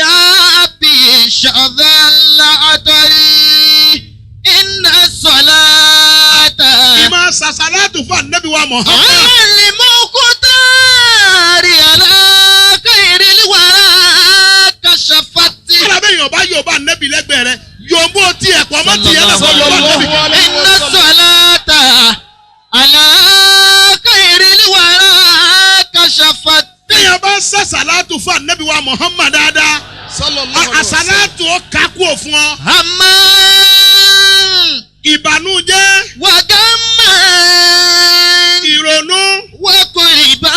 A: àbí ṣọ̀dọ̀lá àtọ́rí iná sọ̀láta.
B: Ìmọ̀ ṣàṣàlátù fún ànábì wa Muhammad.
A: Ọ̀lì mọ̀kútàrí alákàìrí wàrà kàṣàfàtì.
B: Kọ́lá bẹ́ẹ̀ yóò bá yóò bá ànábì lẹ́gbẹ̀ẹ́ rẹ̀ yóò mú ọtí ẹ̀kọ́ mọ́ tiẹ̀ náà sọ yóò bá ànábì.
A: Iná sọ̀láta alákàìrí wàrà kàṣàfàtì.
B: Téèyàn bá ń ṣàṣàlátù fún ànábì wa Muhammad dáadáa, àṣàlátù ó kákú òfun ọ.
A: Àmọ́
B: Ìbànújẹ́,
A: wàgámà
B: ìrònú,
A: wàkùrìbá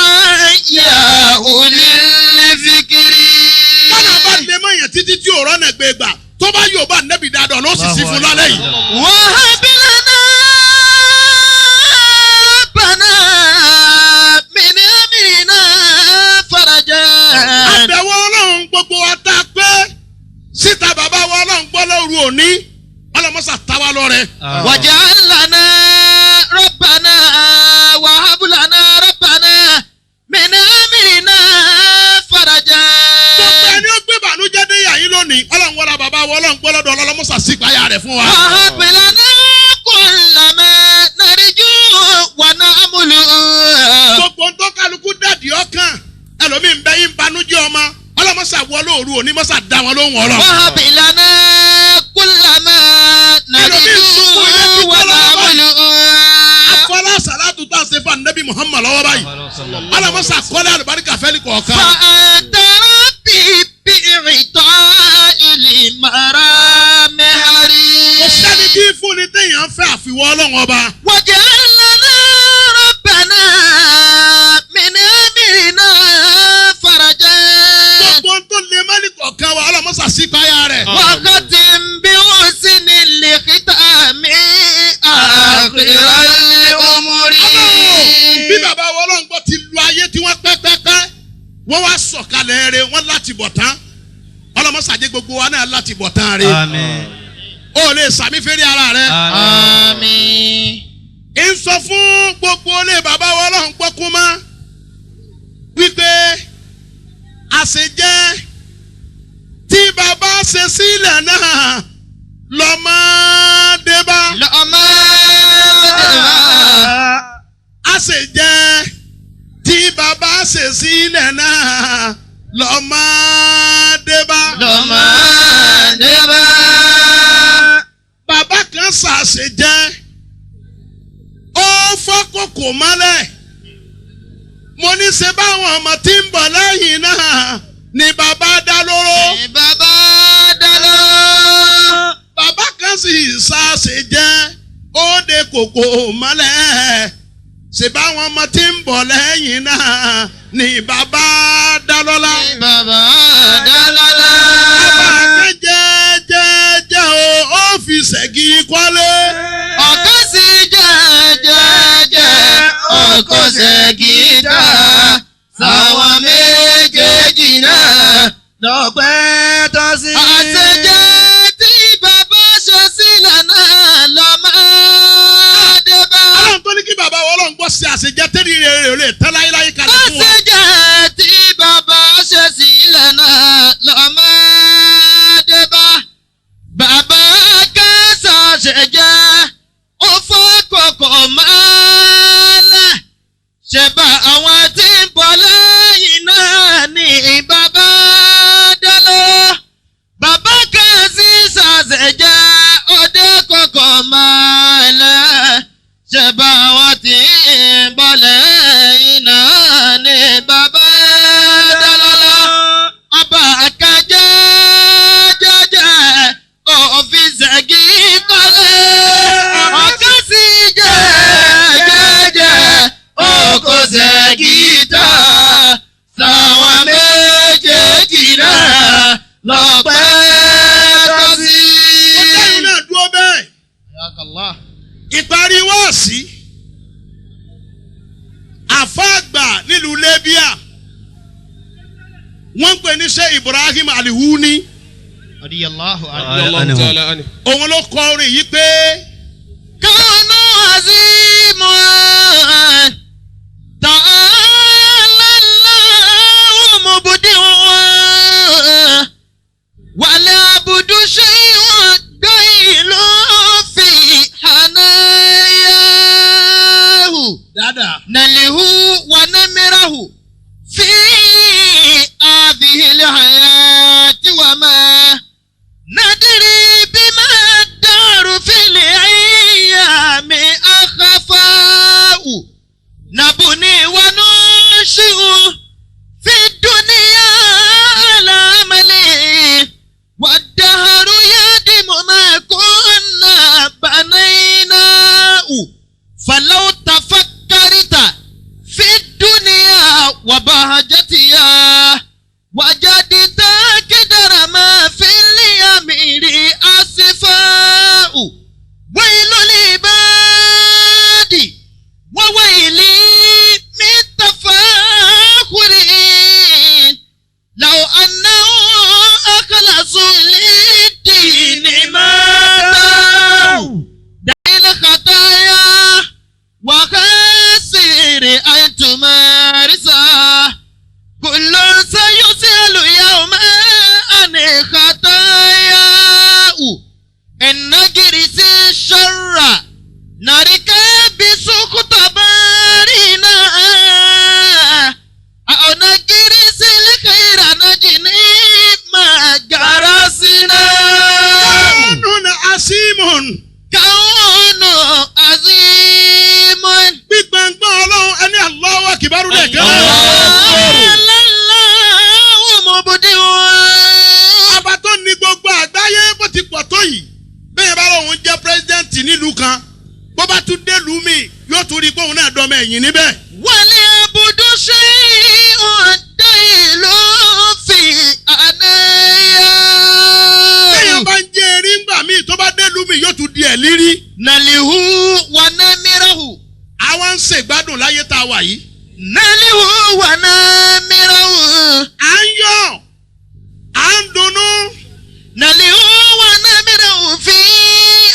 A: yà olè fikiri.
B: kọ́nà bá lè mọ̀ yẹn títí tí òrọ́ náà gbé gbà tó bá yóò bá ànábì dáadáa ló sì sí fún lálẹ́ yìí.
A: وهب لنا ربنا من أمرنا فرجا.
B: Àbẹ̀wò Ọlọ́run gbogbo wa tá a pé síta bàbá wa Ọlọ́run gbọ́ lóru òní ọlọ́mọṣà táwa lọ́rẹ.
A: واجعل لنا ربنا وهب لنا ربنا من أمرنا فرجا.
B: Gbogbo ẹni ó gbé bànújẹ́ dé yà yín lónìí Ọlọ́run wọlé bàbá wa Ọlọ́run gbọ́ lọ́dọ̀ ọlọ́mọṣà sípayà rẹ̀ fún wa.
A: وهب لنا كل ما نرجو ونأمل.
B: Gbogbo ń tó kálukú dàdí ọkàn ẹlòmíì ń bẹ yín banújẹ́ ọmọ ọlọ́mọṣà wọ lóru òní mọ́ṣà dá wọn lóhùn ọ̀rọ̀.
A: وهب لنا كل ما نرجو ونأمل.
B: Afọlá sàlátù tá a ṣe fún anabi Muhammad lọ́wọ́ báyìí ọlọ́mọṣà kọ́lé àlùbáríkà fẹ́ẹ́ kọ̀ọ̀kan.
A: فأنت ربي بإعطاء المرام
B: Kò sẹ́ni
A: حريص.
B: tí fúnni téèyàn fẹ́ àfiwọ́ Ọlọ́run ọba.
A: واجعل لنا ربنا من أمرنا فرجا.
B: Gbogbo ohun tó lè má ní kọ̀ọ̀kan wa ọlọ́mọṣà sípayà rẹ̀.
A: وختم بحسن الختام آخر الأمور.
B: Bí bàbá wa Ọlọ́run gbọ́ ti lu ayé tí wọ́n pẹ́pẹ́pẹ́, wọ́n wá sọ̀kalẹ̀ rẹ̀ wọ́n láti bọ̀ tán. Ọlọ́mọṣà jẹ́ gbogbo wa náà láti bọ̀ tán rẹ̀.
G: Àmín.
B: O lè sàmí fèrè ara rẹ̀.
A: آمين.
B: Ń sọ fún gbogbo ilé bàbá wa Ọlọ́run gbọ́ kún mọ́ wípé àṣejẹ́ tí bàbá ṣe sílẹ̀ náà lọ́mọdé bá. Àṣejẹ́ tí bàbá ṣe sílẹ̀ náà lọ́mọdé bá.
A: Lọ́mọdé bá.
B: Bàbá kan ṣàṣejẹ́ ó fọ́ kòkò mọ́lẹ̀ mo ní ṣe báwọn ọmọ tí ń bọ̀ lẹ́yìn náà ni bàbá dá lóró.
A: Bàbá dá lóró.
B: Bàbá kan sì ṣàṣejẹ́ ó de kòkò mọ́lẹ̀ ṣe báwọn ọmọ tí ń bọ̀ lẹ́yìn náà ni bàbá dá lọ́lá.
A: Bàbá dá lọ́lá.
B: Bàbá kan jẹ́ jẹ́ jẹ́ o ó fi ṣẹ́gi kọ́lé.
A: Ọ̀kan sì jẹ́ jẹ́ jẹ́ ọkọ̀ ṣẹ̀gídà sáwọn méjèèjì náà
C: lọ́pẹ́ tọ́ sí.
A: Àṣejẹ́ tí bàbá ṣe sílẹ̀ náà lọ́mọdé bá.
B: Ọlọ́run tó ní kí bàbá wa Ọlọ́run gbọ́ sí àṣejẹ́ tẹ́lẹ̀ rẹ̀ rẹ̀ lè tẹ́ láyéláyé kalẹ̀ fún wa.
A: Àṣejẹ́ tí bàbá ṣe sílẹ̀ náà lọ́mọdé bá. Bàbá kẹsà ṣẹjẹ́ ó fọ́ kọ̀kọ̀ mọ́lẹ̀. Ṣé bá àwọn tí ń bọ̀ lẹ́yìn náà ní bàbá délé? Bàbá kan sì ṣàṣejẹ́ òde kọ̀kọ̀ mọ́lẹ̀. Ṣé bá àwọn tí ń bọ̀
B: nílùú Libya wọ́n ń pè ní Sheikh Ibrahim Alihuni.
A: Radiyallahu anhu.
H: Allahu ta'ala anhu.
B: Òun ló kọ orin yìí pé.
A: Kanu azimu ta'ala Allahu mubdi'u wala budu shay'un dailu fi hanayahu
B: Dáadáa.
A: nalihu wa namirahu fi hadhihi alhayati wa ma ندري بما الدار في الأيام أخفاء نبني وننشئ في الدنيا على عمل والدهر يهدم ما كنا بنيناه فلو تفكرت في الدنيا وبهجتها وجدت كدر ما في اليمير أسفاء ويل العباد وويلي من تفاخر لو أنه أخلصوا للدين ما دع الخطايا وخسر أن تمارسها كل سيسأل يوم عن خطاياه إن جرس الشر نركب بسخط بارنا أو نجرس الخير نجني ما جرسنا.
B: Kánú asimun.
A: كون عظيم.
B: Gbígbàngbọ́n ọlọ́run ẹni Allahu akibaru lẹ̀ gan.
A: Allahu mubdi'u.
B: Ọba tó ní gbogbo àgbáyé bó ti pọ̀ tó yìí. Bẹ́ẹ̀ bá lóun jẹ́ pírẹ́sidẹ́ǹtì nílùú kan. Bó bá tún délùú mi, yóò tún rí i pé òun náà dọmọ ẹ̀yìn níbẹ̀.
A: وليعبد شيء ديل في
B: Bẹ́ẹ̀
A: أنايا
B: bá ń jẹ́ erin ńgbà míì tó bá délùú mi yóò tún di ẹ̀ lírí.
A: نله ونمره.
B: Àwa ń ṣègbádùn láyé tá a wà yìí.
A: نله ونمره.
B: À ń yọ̀, à ń dunnú.
A: نله ونمره في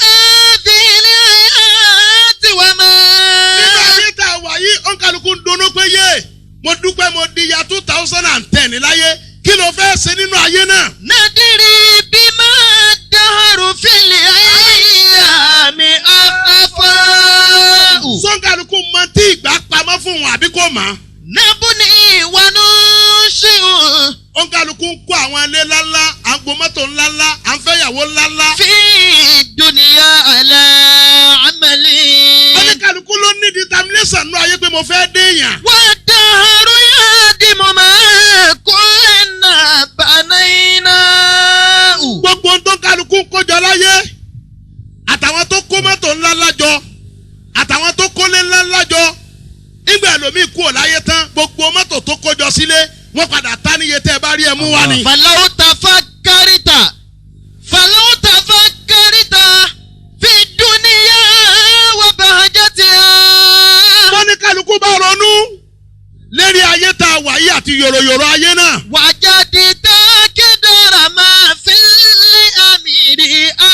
A: هذه الحياة وما
B: Nígbà ayé tá a wà yìí, òǹkàlùkù ń dunnú pé yé mo dúpẹ́ mo di ya 2010 láyé kí ló fẹ́ ṣe nínú ayé náà.
A: ندري بما الدهر في الأيام أخفاء.
B: Sọ́ńkàlùkù mọ tí ìgbà pamọ́ fún wọn àbí kò mọ̀.
A: نبني وننشئ
B: Òǹkàlùkù ń kó àwọn ilé ńláńlá, à ń gbọ́ mọ́tò ńláńlá, à ń fẹ́yàwó ńláńlá.
A: في الدنيا على عمل.
B: Oníkàlùkù ló ní determination nínú ayé pé mo fẹ́ déèyàn.
A: والدهر يهدم ما كنا بنيناه.
B: Gbogbo ohun tó kálukú ń kójọ láyé àtàwọn tó kó mọ́tò ńláńlá jọ àtàwọn tó kólé ńláńlá jọ nígbà ẹlòmíì kúrò láyé tán gbogbo mọ́tò tó kójọ sílé wọ́n padà tá níye tẹ́ ẹ bá rí ẹ mú wá ni.
A: فلو تفكرت فلو تفكرت في الدنيا وبهجتها.
B: Wọ́n ní kálukú bá ronú lérí ayé tá a wà yìí àti yòròyòrò ayé náà.
A: وجدت كدر ما في الأمير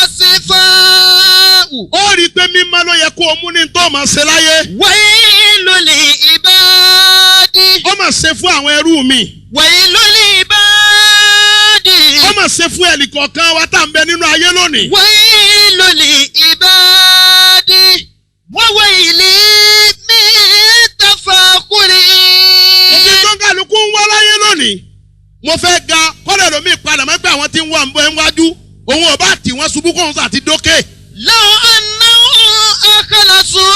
A: أصفاء.
B: Ó rí i pé mímọ́ ló yẹ kó o mú ní tó o máa ṣe láyé.
A: ويل لعباد.
B: Ó máa ṣe fún àwọn ẹrú mi.
A: ويل لعباد.
B: Ó máa ṣe fún ẹnìkọ̀ọ̀kan wa tá à ń bẹ nínú ayé lónìí.
A: ويل لعباد وويل من تفاخر.
B: Òfin tó ń kálukú ń wá láyé lónìí. Mo fẹ́ ga kọ́lẹ̀ lómi padà máa ń pẹ́ àwọn tí ń wà ń bọ́ ẹ wájú. Òun ò bá tì wọ́n ṣubú kóun sà ti dókè.
A: لو أنه أخلصوا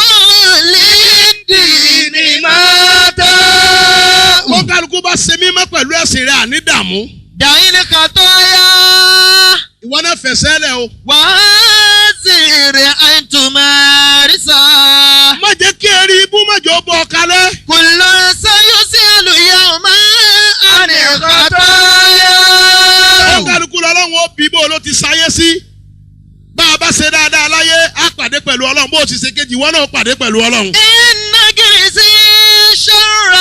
A: للدين ما
B: Ó ń kálukú bá ṣe mímọ́ pẹ̀lú ẹ̀sìn rẹ̀ àní dààmú.
A: دع الخطايا.
B: Ìwọ náà fẹsẹ̀ lẹ̀ o.
A: وازر أن تمارسها.
B: Má jẹ́ kí eré ibú má jọ bọ́ ọ kalẹ̀.
A: كل سيسأل يوما عن الخطايا.
B: Ó ń kálukú lọ́lọ́run ó bí bó ló ti sáyé sí. Bá a bá ṣe dáadáa láyé, á pàdé pẹ̀lú Ọlọ́run. Bó o ti ṣe kejì, ìwọ náà pàdé pẹ̀lú Ọlọ́run.
A: إن جرس الشر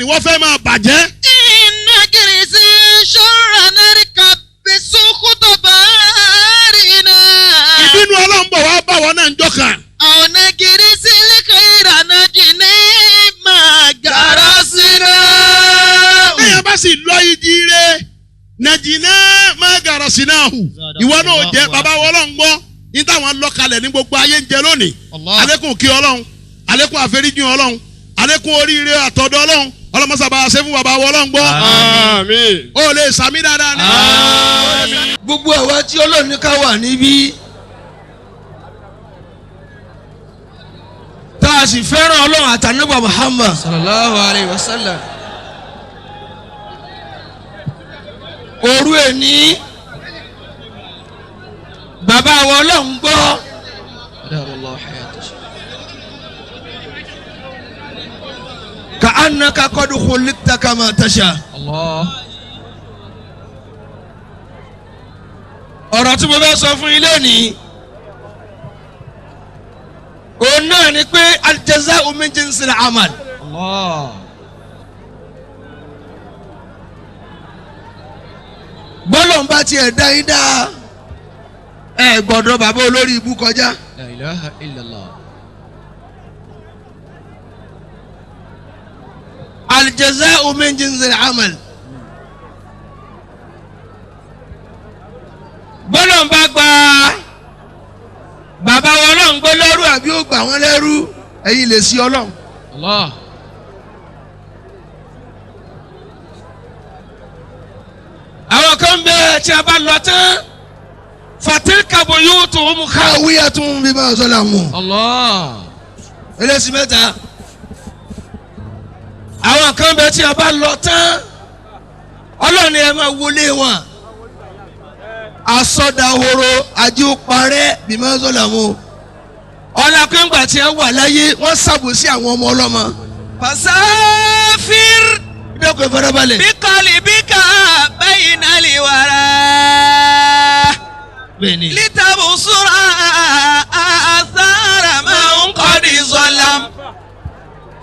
B: ni wọ́n fẹ́ máa bàjẹ́.
A: Inna girisi sharra narika bisukutu barina.
B: Ìbínú Ọlọ́run bọ̀ wá bá wọn náà ń jọkàn.
A: Ọ̀nà girisi lẹ́kẹ̀ẹ́rà náà jìnnì máa gàrà sínú.
B: Bẹ́ẹ̀ bá sì lọ ìdí rẹ̀ nàìjíríà máa gàrà sí náà hù. Ìwọ náà jẹ́ bàbá wọn Ọlọ́run gbọ́ ní táwọn lọ kalẹ̀ ní gbogbo ayé ń jẹ lónìí. Àlékún kí Ọlọ́run, àlékún àforíjìn Ọlọ́run, àlékún oríire àtọ̀dọ̀ Ọlọ́run, ọlọ́mọsàbà ṣe fún bàbá wọn Ọlọ́run gbọ́.
H: Àmín.
B: O lè sàmí dáadáa ni.
C: Gbogbo àwa tí Ọlọ́run ní ká wà níbí tá a sì fẹ́ràn Ọlọ́run àtànúbà Muhammad
D: Sallallahu alayhi wa sallam.
C: Òru ẹni bàbá wa Ọlọ́run gbọ́ ka annaka qad khuliqta kama tasha.
D: Allah.
C: Ọ̀rọ̀ tí mo fẹ́ sọ fún yín lónìí òun náà ni pé al-jazā'u min jinsil amal.
D: Allah.
C: Bọ́lọ̀ ń bá tiẹ̀ dá yín dá ẹ gbọ́dọ̀ bàbá olórí ibú kọjá.
D: La ilaha illallah.
C: Al-jazā'u min jinsil amal. Bọ́lọ̀ ń bá gba bàbá wọn náà ń gbé lẹ́rú àbí ó gbà wọ́n lẹ́rú ẹ̀yin lè sí Ọlọ́run.
D: Allah.
C: Àwọn kan bẹ tí a bá lọ tán fatilka buyutuhum khawiyatun bima zalamu.
D: Allah.
C: Ẹlẹ́sìn mẹ́ta. Àwọn kan bẹ tí a bá lọ tán Ọlọ́run ẹ máa wọlé wọn. Asọ́dahoro ajé ó parẹ́ bima zalamu. Ọlọ́kàngbà tí a wà láyé wọ́n ṣàbòsí àwọn ọmọ ọlọ́mọ.
A: Fasafir
C: Ìdọ́kọ̀ ìfarabalẹ̀.
A: biqalbika bayna liwara.
C: Bẹ́ẹ̀ni.
A: Litabsura athara man qad zalam.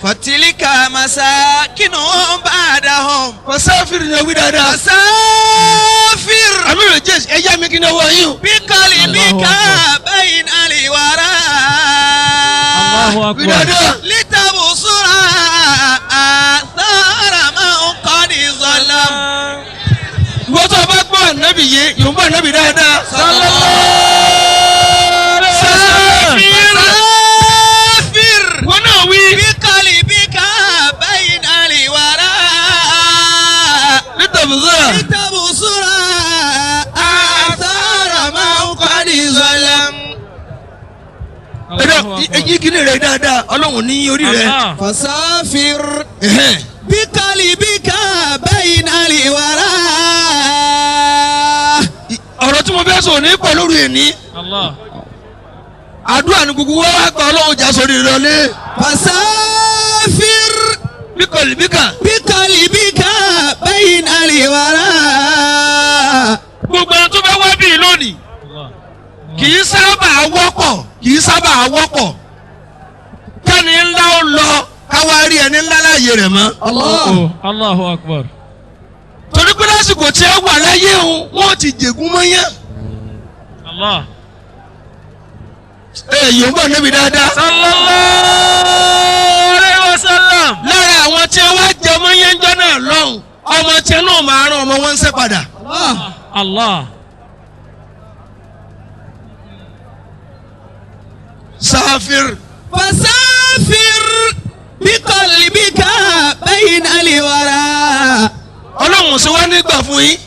A: Fatilka masakinuhum ba'dahum.
C: Fasafir ni wí dáadáa.
A: Fasafir
C: Àmì rẹ̀ jẹ́ ẹ̀yá mi kí ni ọwọ́ yín o.
A: biqalbika bayna liwara.
G: Allahu
C: Wí
G: akbar.
C: dáadáa.
A: Litabsura athara man qad zalam.
C: Ìwọ tó o bá gbọ́ ànábì yé yòó bá ànábì dáadáa.
A: Fasafir.
C: Wọ́n náà wí.
A: Biqalbika bayna liwara.
C: Litabsura.
A: Litabsura athara man qad zalam.
C: Ẹ̀dá eyín kìíní rẹ̀ dáadáa Ọlọ́run ní orí rẹ̀.
G: Allah.
A: Fasafir
C: Ẹ̀hẹ́n.
A: biqalbika bayna liwara.
C: Ọ̀rọ̀ tí mo fẹ́ sọ ní pọ̀ lórí ẹni.
G: Allah.
C: Àdúrà ní gbogbo wa wá gba Ọlọ́run jà sórí ìrọ̀lẹ́.
A: Fasafir
C: Bíkọ̀lì bíkà.
A: biqalbika bayna liwara.
C: Gbogbo ẹni tó fẹ́ wá bíi lónìí
G: Allah.
C: kì í sábà wọ́pọ̀ kì í sábà wọ́pọ̀. Kẹ́ni ńlá ó lọ káwá rí ẹni ńlá láàyè rẹ̀ mọ́.
G: Oh, Allahu akbar.
C: Torí pé lásìkò tí ẹ wà láyé òun wọ́n ti jègún mọ́yán.
G: Allah.
C: Ẹ yóò bọ̀ níbi dáadáa.
G: Sallallahu alayhi wa sallam.
C: Lára àwọn tí wọ́n jẹ mọ́yánjọ́ náà lọ́hùn ọmọ tí náà máa rán ọmọ wọn ń sẹ́ padà.
G: Allah.
C: Sáfìr.
A: Fasafir biqalbika bayna liwara.
C: Ọlọ́run sì wá nígbà fún yín.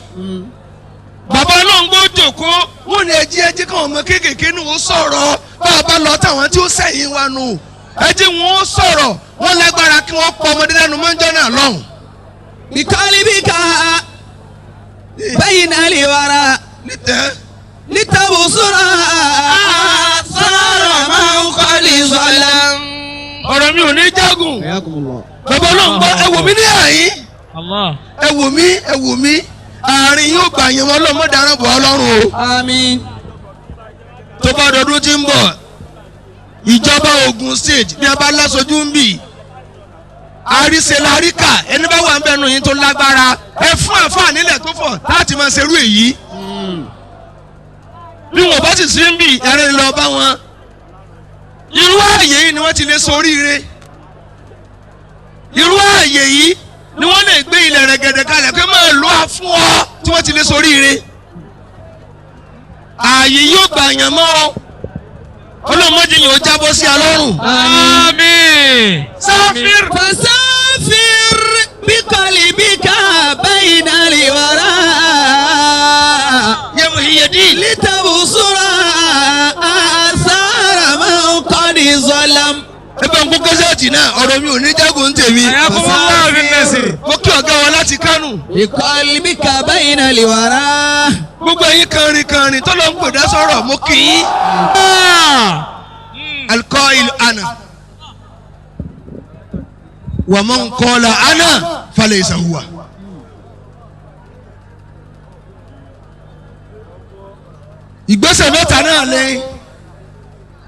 C: Bàbá ọlọ́run gbọ́ jòkó wọ́n ní ẹjí ẹjí káwọn ọmọ kéékèèké nù ó sọ̀rọ̀ bá a bá lọ táwọn tí ó sẹ́yìn wa nù. Ẹjí wọn ó sọ̀rọ̀ wọ́n lágbára kí wọ́n pọ̀ ọmọdé lẹ́nu mọ́jọ́ náà lọ́hùn.
A: Biqalbika bayna liwara.
C: Nítẹ̀.
A: Litabsura athara man qad zalam.
C: Ọ̀rọ̀ mi ò ní jágùn. Bàbá ọlọ́run gbọ́ ẹ wò mí ní àyín.
G: Allah.
C: Ẹ wò mí ẹ wò mí àárín yóò gbà yẹn wọn lọ́mọ darán bọ̀ ọlọ́run o.
A: Àmín.
C: Tó bá dọdún tí ń bọ̀ ìjọba Ògùn state ní abá lásojú ń bì Àríṣe láríkà ẹni bá wà ń bẹnu yín tó lágbára ẹ fún àǹfààní ilẹ̀ tó fọ̀ láti máa ṣerú èyí. Bí wọn bá sì sí ń bì ẹrin lọ bá wọn. Irú ààyè yìí ni wọ́n ti lè soríire. Irú ààyè yìí ni wọ́n lè gbé ilẹ̀ rẹ̀gẹ̀dẹ̀ kalẹ̀ pé máa lọ́ a fún ọ tí wọ́n ti lè soríire. Ààyè yóò gbà yàn mọ́ ọ. Ọlọ́mọdé yìí ó jábọ́ sí alọ́rùn.
G: Àmín.
C: Sáfìr.
A: فسافر بقلبك بين الورى
C: Yẹ Muhyiddin.
A: لتبصر آثار من قد ظلم
C: Ẹ bá ń kó kẹ́sẹ̀tì náà ọ̀rọ̀ mi ò ní jágun tèmi.
G: Ayakumullahu bin nasir.
C: Mo kí ọ̀gá wa láti Kánò.
A: بقلبك بين الورى
C: Gbogbo ẹ̀yin kànrin kànrin tó lọ ń pè dá sọ̀rọ̀ mo kì í. Alqail ana. Wa man qala ana falaysa huwa. Ìgbésẹ̀ mẹ́ta náà lẹ́yìn.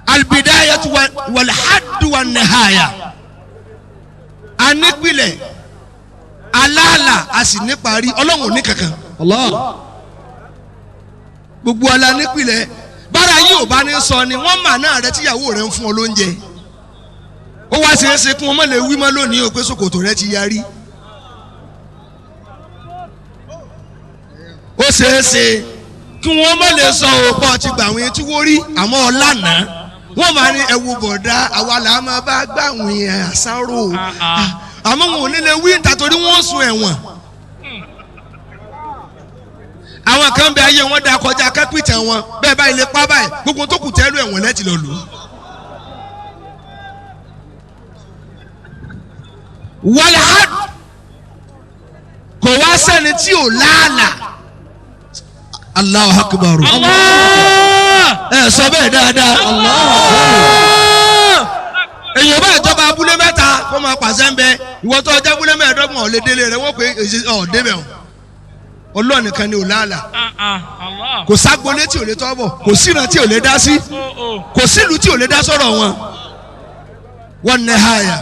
C: Albidayatu wal haddu wan nihaya. A nípìlẹ̀, aláàlà, a sì níparí, Ọlọ́run ò ní kankan.
D: Allah.
C: Gbogbo ala nípìlẹ̀ bára yìí ò bá ní sọ ni wọ́n mà náà rẹ tíyàwó rẹ ń fún ọ lóúnjẹ. Ó wá ṣeé ṣe kí wọ́n má lè wí mọ́ lónìí o pé ṣòkòtò rẹ ti yarí. Ó ṣeé ṣe kí wọ́n má lè sọ òpó ti gbà àwọn etí wó rí àmọ́ ọ̀lànà wọ́n máa ní ẹ̀wù bọ̀dá àwa là á máa bá gbà àwọn èèyàn àṣàrò àmọ́ wọn ò ní lè wí níta torí wọ́n sùn ẹ̀wọ̀n. Àwọn kan bẹ ayé wọn da kọjá kápítà wọn bẹ́ẹ̀ báyìí lè pa báyìí gbogbo tó kù tẹ́lú ẹ̀wọ̀n lẹ́tì lọ lù ú. Wàlá kò wá sẹ́ni tí ò láàlà. Allahu Akbar.
G: Allah.
C: Ẹ sọ bẹ́ẹ̀ dáadáa. Èèyàn bá ìjọba abúlé mẹ́ta kó máa pàṣẹ ń bẹ ìwọ tó ọjọ́ abúlé mẹ́ẹ̀ẹ́dọ́gbọ̀n ò lè délé rẹ̀ wọ́n pé ọ̀ débẹ̀ o. Ọlọ́ọ̀ nìkan ni ò láàlà.
G: Allah.
C: Kò ságbolé tí ò lè tọ́ bọ̀ kò síran tí ò lè dá sí kò sílùú tí ò lè dá sọ̀rọ̀ wọn. Wọ́n nẹ háyà.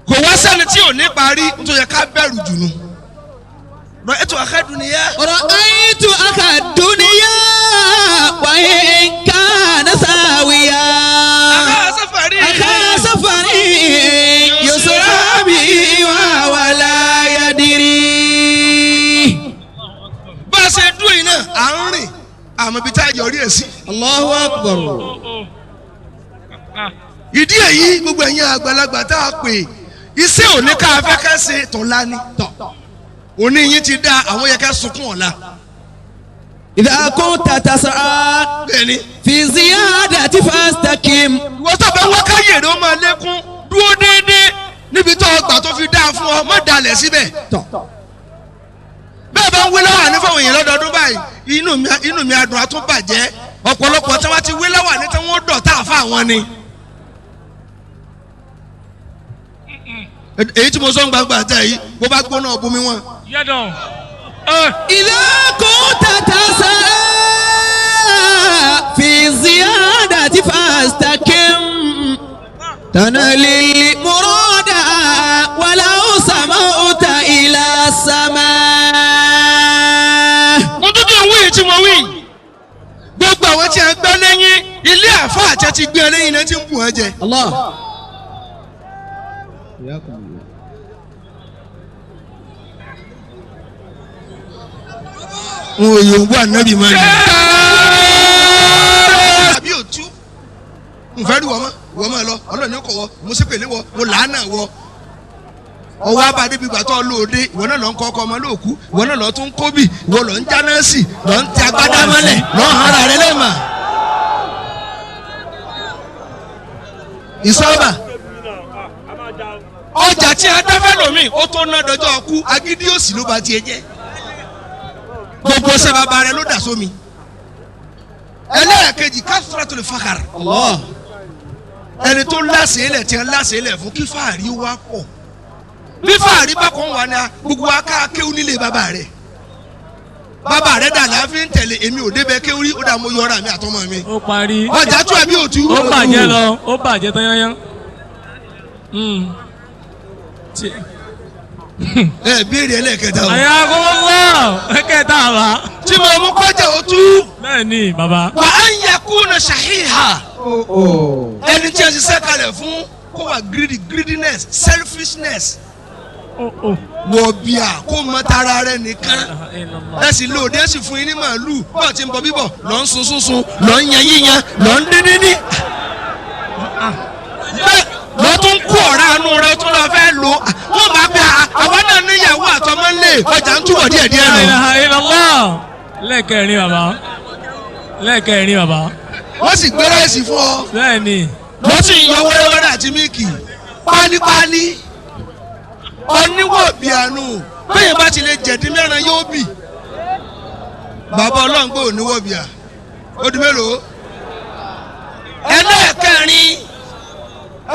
C: Kò wá sẹ́ni tí ò ní parí nítorí ká bẹ̀rù jù nù. Ra'aytu akha dunya.
A: رأيت أخا الدنيا وإن كان ساويا
C: Akha safari.
A: أخا سفري يسرى به وهو لا يدري.
C: Bá a ṣe dúró yìí náà à ń rìn àmọ́ ibi tá a yọrí ẹ̀ sí.
D: Allahu Akbar.
C: Ìdí èyí gbogbo ẹ̀yin àgbàlagbà tá a pè iṣẹ́ òní ká fẹ́ ká ṣe tọ̀la ni. Òní yín ti dá àwọn yẹ ká sunkún ọ̀la.
A: إذا كنت تسعى
C: Bẹ́ẹ̀ni.
A: في زيادة فاستقم.
C: Ìwọ tó bá wá káyè rẹ̀ ó máa lékún dúró déédéé níbi tó ọgbà tó fi dáa fún ọ má dalẹ̀ síbẹ̀. Bẹ́ẹ̀ bá ń wé láwà ní fáwọn èèyàn lọ́dọọdún báyìí inú mi adùn àtún bàjẹ́ ọ̀pọ̀lọpọ̀ tí wọ́n ti wé láwà ní tí wọ́n dọ̀ tá a fà wọ́n ni. Èyí tí mo sọ ń gbangba àtẹ yìí bó bá gbóná ọ̀bùnmi wọn.
G: Yẹ́dọ̀.
A: إذا كنت تسعى في زيادة فاستقم تنال المراد ولو سموت إلى السماء.
C: Mo tún dé wí tí mo wí. Gbogbo àwọn tí a gbẹ́ lẹ́yìn ilé àfa àti ti gbé lẹ́yìn náà ti ń bù wọ́n jẹ.
D: Allah.
C: N ò yòǹbó ànábì máa ń. Àbí òtú nfẹ́ rí wọ́n mọ́ wọ́n mọ́ ẹ lọ ọlọ́ọ̀ni kọ̀ wọ́ mo sì pèlè wọ́ mo làánà wọ́. Ọwọ́ abadé bí gbàtọ́ lóde ìwọ náà lọ ń kọ́ ọkọ ọmọ lóòkú ìwọ náà lọ tún kóbì ìwọ lọ ń jáná sí lọ ń tẹ agbádá mọ́lẹ̀ lọ ń hara rẹ lẹ́ẹ̀ma. Ìsọ́ba ọjà tí a dáfẹ́ lómi ó tó ná dọjọ́ ọkú agídí òsì ló ba tiẹ̀ jẹ́ gbogbo ṣe bàbá rẹ ló dà sómi. Ẹlẹ́ẹ̀kejì kasratul fakar.
D: Allah.
C: Ẹni tó láṣẹ ilẹ̀ tí ń láṣẹ ilẹ̀ fún kí fàárí wá pọ̀ bí fàárí bá kàn wá ní gbogbo aká kéwú nílé bàbá rẹ̀ bàbá rẹ̀ dà láàfin ń tẹ̀lé èmi ò débẹ̀ kéwú rí ó dà mo yọra mi àtọmọ mi.
G: Ó parí.
C: Ọjà tú àbí òtú.
G: Ó bàjẹ́ lọ, ó bàjẹ́ tán yányán.
C: Ẹ béèrè ẹlẹ́kẹta o.
G: Ayakumullah. Ẹ̀kẹta bàbá.
C: Tí mo mú kọjá o tú.
G: Bẹ́ẹ̀ni bàbá.
C: Wà á yẹ kú na ṣàhíhà. Ẹni tí a ṣiṣẹ́ kalẹ̀ fún kó wà greedy, greediness, selfishness. Wọ̀ bíà kó mọ tara rẹ̀ nìkan. Ẹ sì lóde ẹ sì fún yín ní màálù bọ́ọ̀ tí ń bọ bíbọ̀ lọ́ ń sun sunsun lọ́ ń yan yíyan lọ́ ń dín díndín. Bẹ́ẹ̀ lọ́ tún kú ọ̀rá inú rẹ tún lọ fẹ́ lò wọ́n máa pẹ́ àwa náà níyàwó àtọmọ́ ńlẹ̀ ọjà ń túbọ̀ díẹ̀ díẹ̀
G: La
C: nù.
G: ilaha illallah. Lẹ́ẹ̀kẹrin bàbá. Lẹ́ẹ̀kẹrin bàbá.
C: Wọ́n sì gbé ráìsì fún ọ.
G: Bẹ́ẹ̀ni.
C: Lọ́ sì yọ wẹ́rẹ́wẹ́rẹ́ àti mílìkì pálípálí. Oníwọ̀ bíànù bẹ́ẹ̀ bá ti lè jẹ̀dí mẹ́ran yóò bì. Bàbá ọlọ́ngbò oníwọ̀ bíà. Ó di mélòó? Ẹlẹ́ẹ̀kẹrin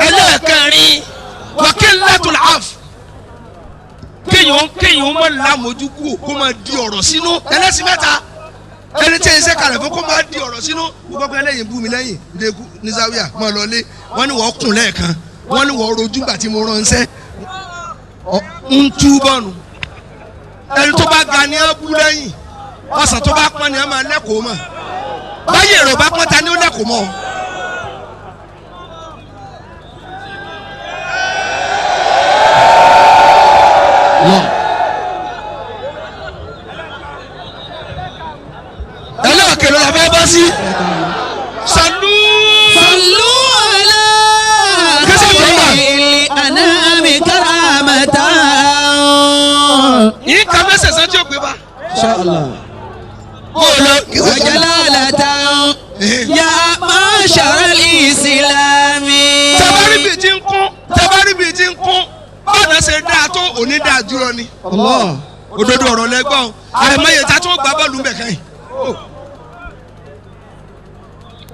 C: ẹlẹ́ẹ̀kẹrin wàkíńlátùl àf. Kéèyàn kéèyàn má lámójú kú kó máa di ọ̀rọ̀ sínú ẹlẹ́sìn mẹ́ta. Ẹni tí ẹsẹ̀ kalẹ̀ fún kó máa di ọ̀rọ̀ sínú. Gbogbo pé ẹlẹ́yìn bú mi lẹ́yìn ndéku ní Zawiya máa lọ lé. Wọ́n ní wọ́n kùn lẹ́ẹ̀kan. Wọ́n ní wọ́n rojú gbà tí mo ránṣẹ́. Ń tú bọ́ọ̀nù. Ẹni tó bá ga ni á bú lẹ́yìn. Ọ̀sán tó bá pọ́n ni á máa lẹ́kọ̀ọ́ mọ̀. Báyìí èrò bá pọ́n ta ni ó lẹ́kọ̀ọ́ mọ́. Ẹlẹ́ọ̀kẹ́ ló la fẹ́ bọ́ sí. Sàlú.
A: صلوا على
C: Kẹsẹ̀ ìjọba.
A: خير الأنام كرامة.
C: Yìí ka mẹ́sẹ̀sẹ̀ tí ó pé bá.
D: Inshallah.
C: Kó o lọ.
A: وجلالة يا معشر الإسلام.
C: Tabari bíi ti ń kún. Tabari bíi ti ń kún. Bọ́ọ̀nà ṣe dáa tó òní dáa jùlọ ni.
D: Allah.
C: Òdodo ọ̀rọ̀ lẹ́gbọ́n. Àìmọye ta tó gbá bọ́ọ̀lù ń bẹ̀ kẹ́yìn.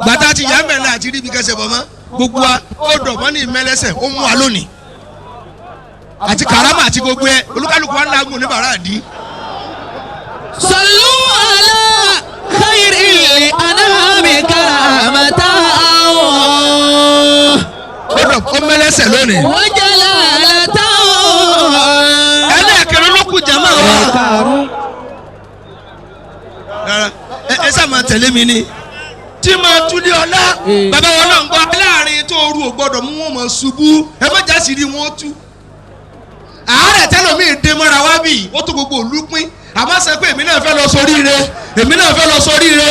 C: Gbàtà ti yá mẹ́rin àti ríbi kẹsẹ̀ bọ̀ mọ́. Gbogbo wa ó dọ̀ mọ́ ní ìmẹ́lẹ́sẹ̀ ó mú wa lónìí. Àti karama àti gbogbo ẹ olúkálùkù wa ń lagun ní bàrà àdí.
A: صلوا على خير الأنام كرامة.
C: Ó dọ̀ ó mẹ́lẹ́sẹ̀ lónìí.
A: وجلالة.
C: Ẹlẹ́ẹ̀kẹrin ló kù jàmá wa. Rárá ẹ sá máa tẹ̀lé mi ni. Tí máa túlé ọlá bàbá wọn náà ń gbọ́ láàrin tó rú ò gbọ́dọ̀ mú wọn mọ̀ ṣubú ẹ má já sí rí wọn tú. Àárẹ̀ tẹ́lọ̀mí dé mọ́ra wá bì ó tó gbogbo òlú pín àmọ́ sọ pé èmi náà fẹ́ lọ sóríire èmi náà fẹ́ lọ sóríire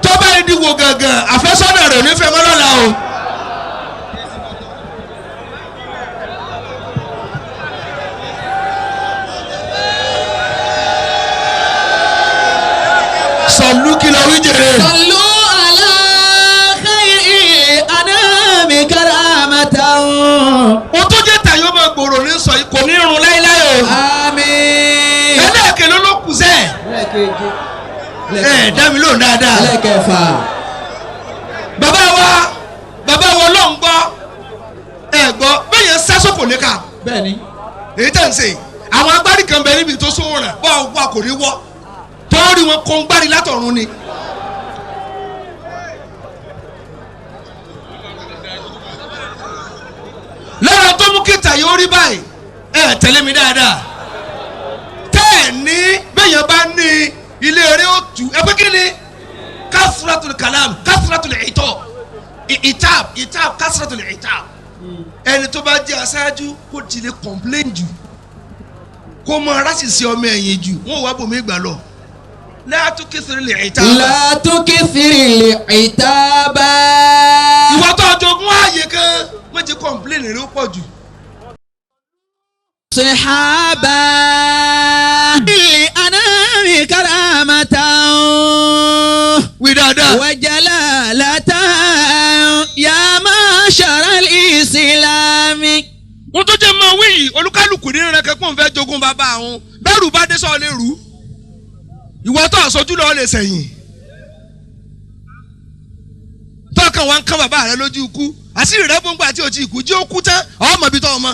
C: tó bá yìí dìwò gàngàn àfẹ́sọ́nà rẹ̀ ò ní fẹ́ mọ́ lọ́la o. Sọ̀lú kìlọ̀ wí jèrè.
A: صلوا على خير الأنام كرامة.
C: O tó jẹ́ tàyọ́ máa gbòòrò ní sọ yìí kò ní rún láéláé o.
A: آمين.
C: Ẹlẹ́ẹ̀kẹ́ ló ló kù sẹ́ẹ̀.
D: Ẹlẹ́ẹ̀keje.
C: Ẹ dá mi lóhùn dáadáa.
D: Ẹlẹ́ẹ̀kẹfà.
C: Bàbá wa bàbá wa ló ń gbọ́ ẹ gbọ́ bẹ́ẹ̀ yẹn sásò kò ní ká
D: Bẹ́ẹ̀ni.
C: èyí tẹ̀ ń sè àwọn agbárí kan bẹ níbi tó sóhun rẹ̀ bọ́ wà kò ní wọ́ torí wọn kò ń gbárí látọ̀run ni. Lára tó mú kíta yóò rí báyìí ẹ tẹ̀lé mi dáadáa tẹ́ ẹ̀ ní bẹ́ẹ̀ yẹn bá ní ilé eré òtù ẹ pé kí ni kasratul kalam kasratul ìtọ̀ ìtàb ìtàb kasratul ìtàb ẹni tó bá jẹ́ aṣáájú kó ti lè complain jù kó mọ aráṣìṣe ọmọ ẹ̀yìn jù wọ́n wá bòmí gbà lọ látú kẹsìrì lè ìtàb.
A: لا تكثر العتاب.
C: ìwọ tó jogún ààyè kan wọ́n ti complain rẹ̀ ó pọ̀ jù.
A: صحابة للأنام كرامة
C: wí dáadáa.
A: وجلالة يا معشر الإسلام.
C: wọ́n tó jẹ́ máa wí yìí olúkálùkù ní rẹ̀ kẹ́kọ̀ọ́ ń fẹ́ jogún bàbá àwọn bẹ́ẹ̀rù bá dé sọ́ọ́ lè rú ìwọ tó àṣojú lọ́ọ́ lè sẹ̀yìn tọ́kàn wa ń kán bàbá rẹ lójú ikú àṣírí rẹ gbóngbà tí o ti kú jí ó kú tán ọmọ ibi tó ọmọ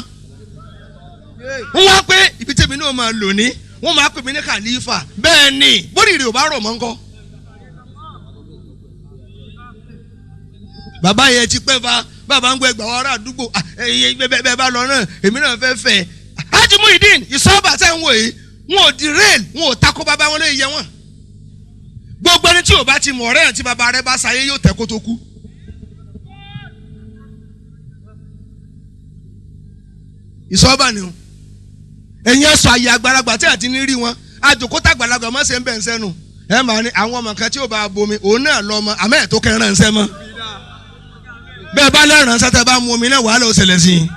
C: wọ́n wá pé ibi tèmi náà máa lò ní wọ́n máa pè mí ní kàlífà bẹ́ẹ̀ ni bórí rẹ̀ ò bá rọ̀ mọ́ ńkọ́. Bàbá yẹn ti pẹ́ fa Bàbá ń gbọ́ ẹgbàá ará àdúgbò bẹ́ẹ̀ bá lọ náà èmi náà fẹ́ fẹ́. Haji Muhyiddin ìsọ́ọ̀bà tẹ́ ń wò yìí wọn ò di rail wọn ò takò bàbá wọn lóye yẹ wọn. Gbogbo ẹni tí ò bá ti mọ̀ ọ̀rẹ́ àti bàbá rẹ bá sayé yóò tẹ́ kó tó kú. Ìsọ́ọ̀bà ni o. Ẹ̀yin ẹ̀sọ́ àyè àgbàlagbà tí àti ní rí wọn àjòkótà àgbàlagbà má ṣe ń bẹ̀ ń sẹ́nu. Ẹ máa ní àwọn ọmọ kan tí ò bá bomi òun náà lọ ọmọ àmọ́ ẹ̀ tó kẹrin ń sẹ́ mọ́. Bẹ́ẹ̀ bá lẹ́ràn sátẹ́ bá mu omi náà wàhálà ó ṣẹlẹ̀ sí i.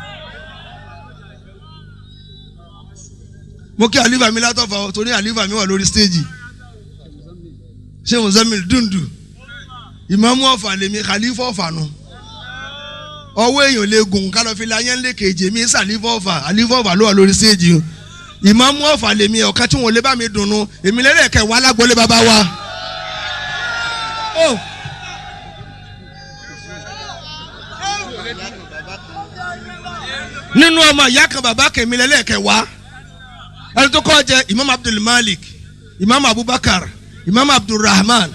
C: Mo kí àlífà mi látọ̀fà torí àlífà mi wà lórí stéèjì. Ṣé Muzamil dùndù? Ìmáàmù Ọ̀fà lèmi kàlífà Ọ̀fà nu. Ọwọ́ èèyàn lè gùn kálọ̀ fi láyé ńlẹ̀ kejì mi sàlífà Ọ̀fà àlífà Ọ̀fà ló wà lórí stéèjì. Ìmáàmù Ọ̀fà lèmi ọ̀kan tí wọn lè bá mi dùnnú èmi lẹ́lẹ́kẹ̀ wà lágbólé bàbá wa. Nínú ọmọ ìyá kan bàbá kẹmí lẹ́lẹ́kẹ̀ wá ẹni tó kọ́ jẹ Imam Abdul Malik, Imam Abubakar, Imam Abdulrahman,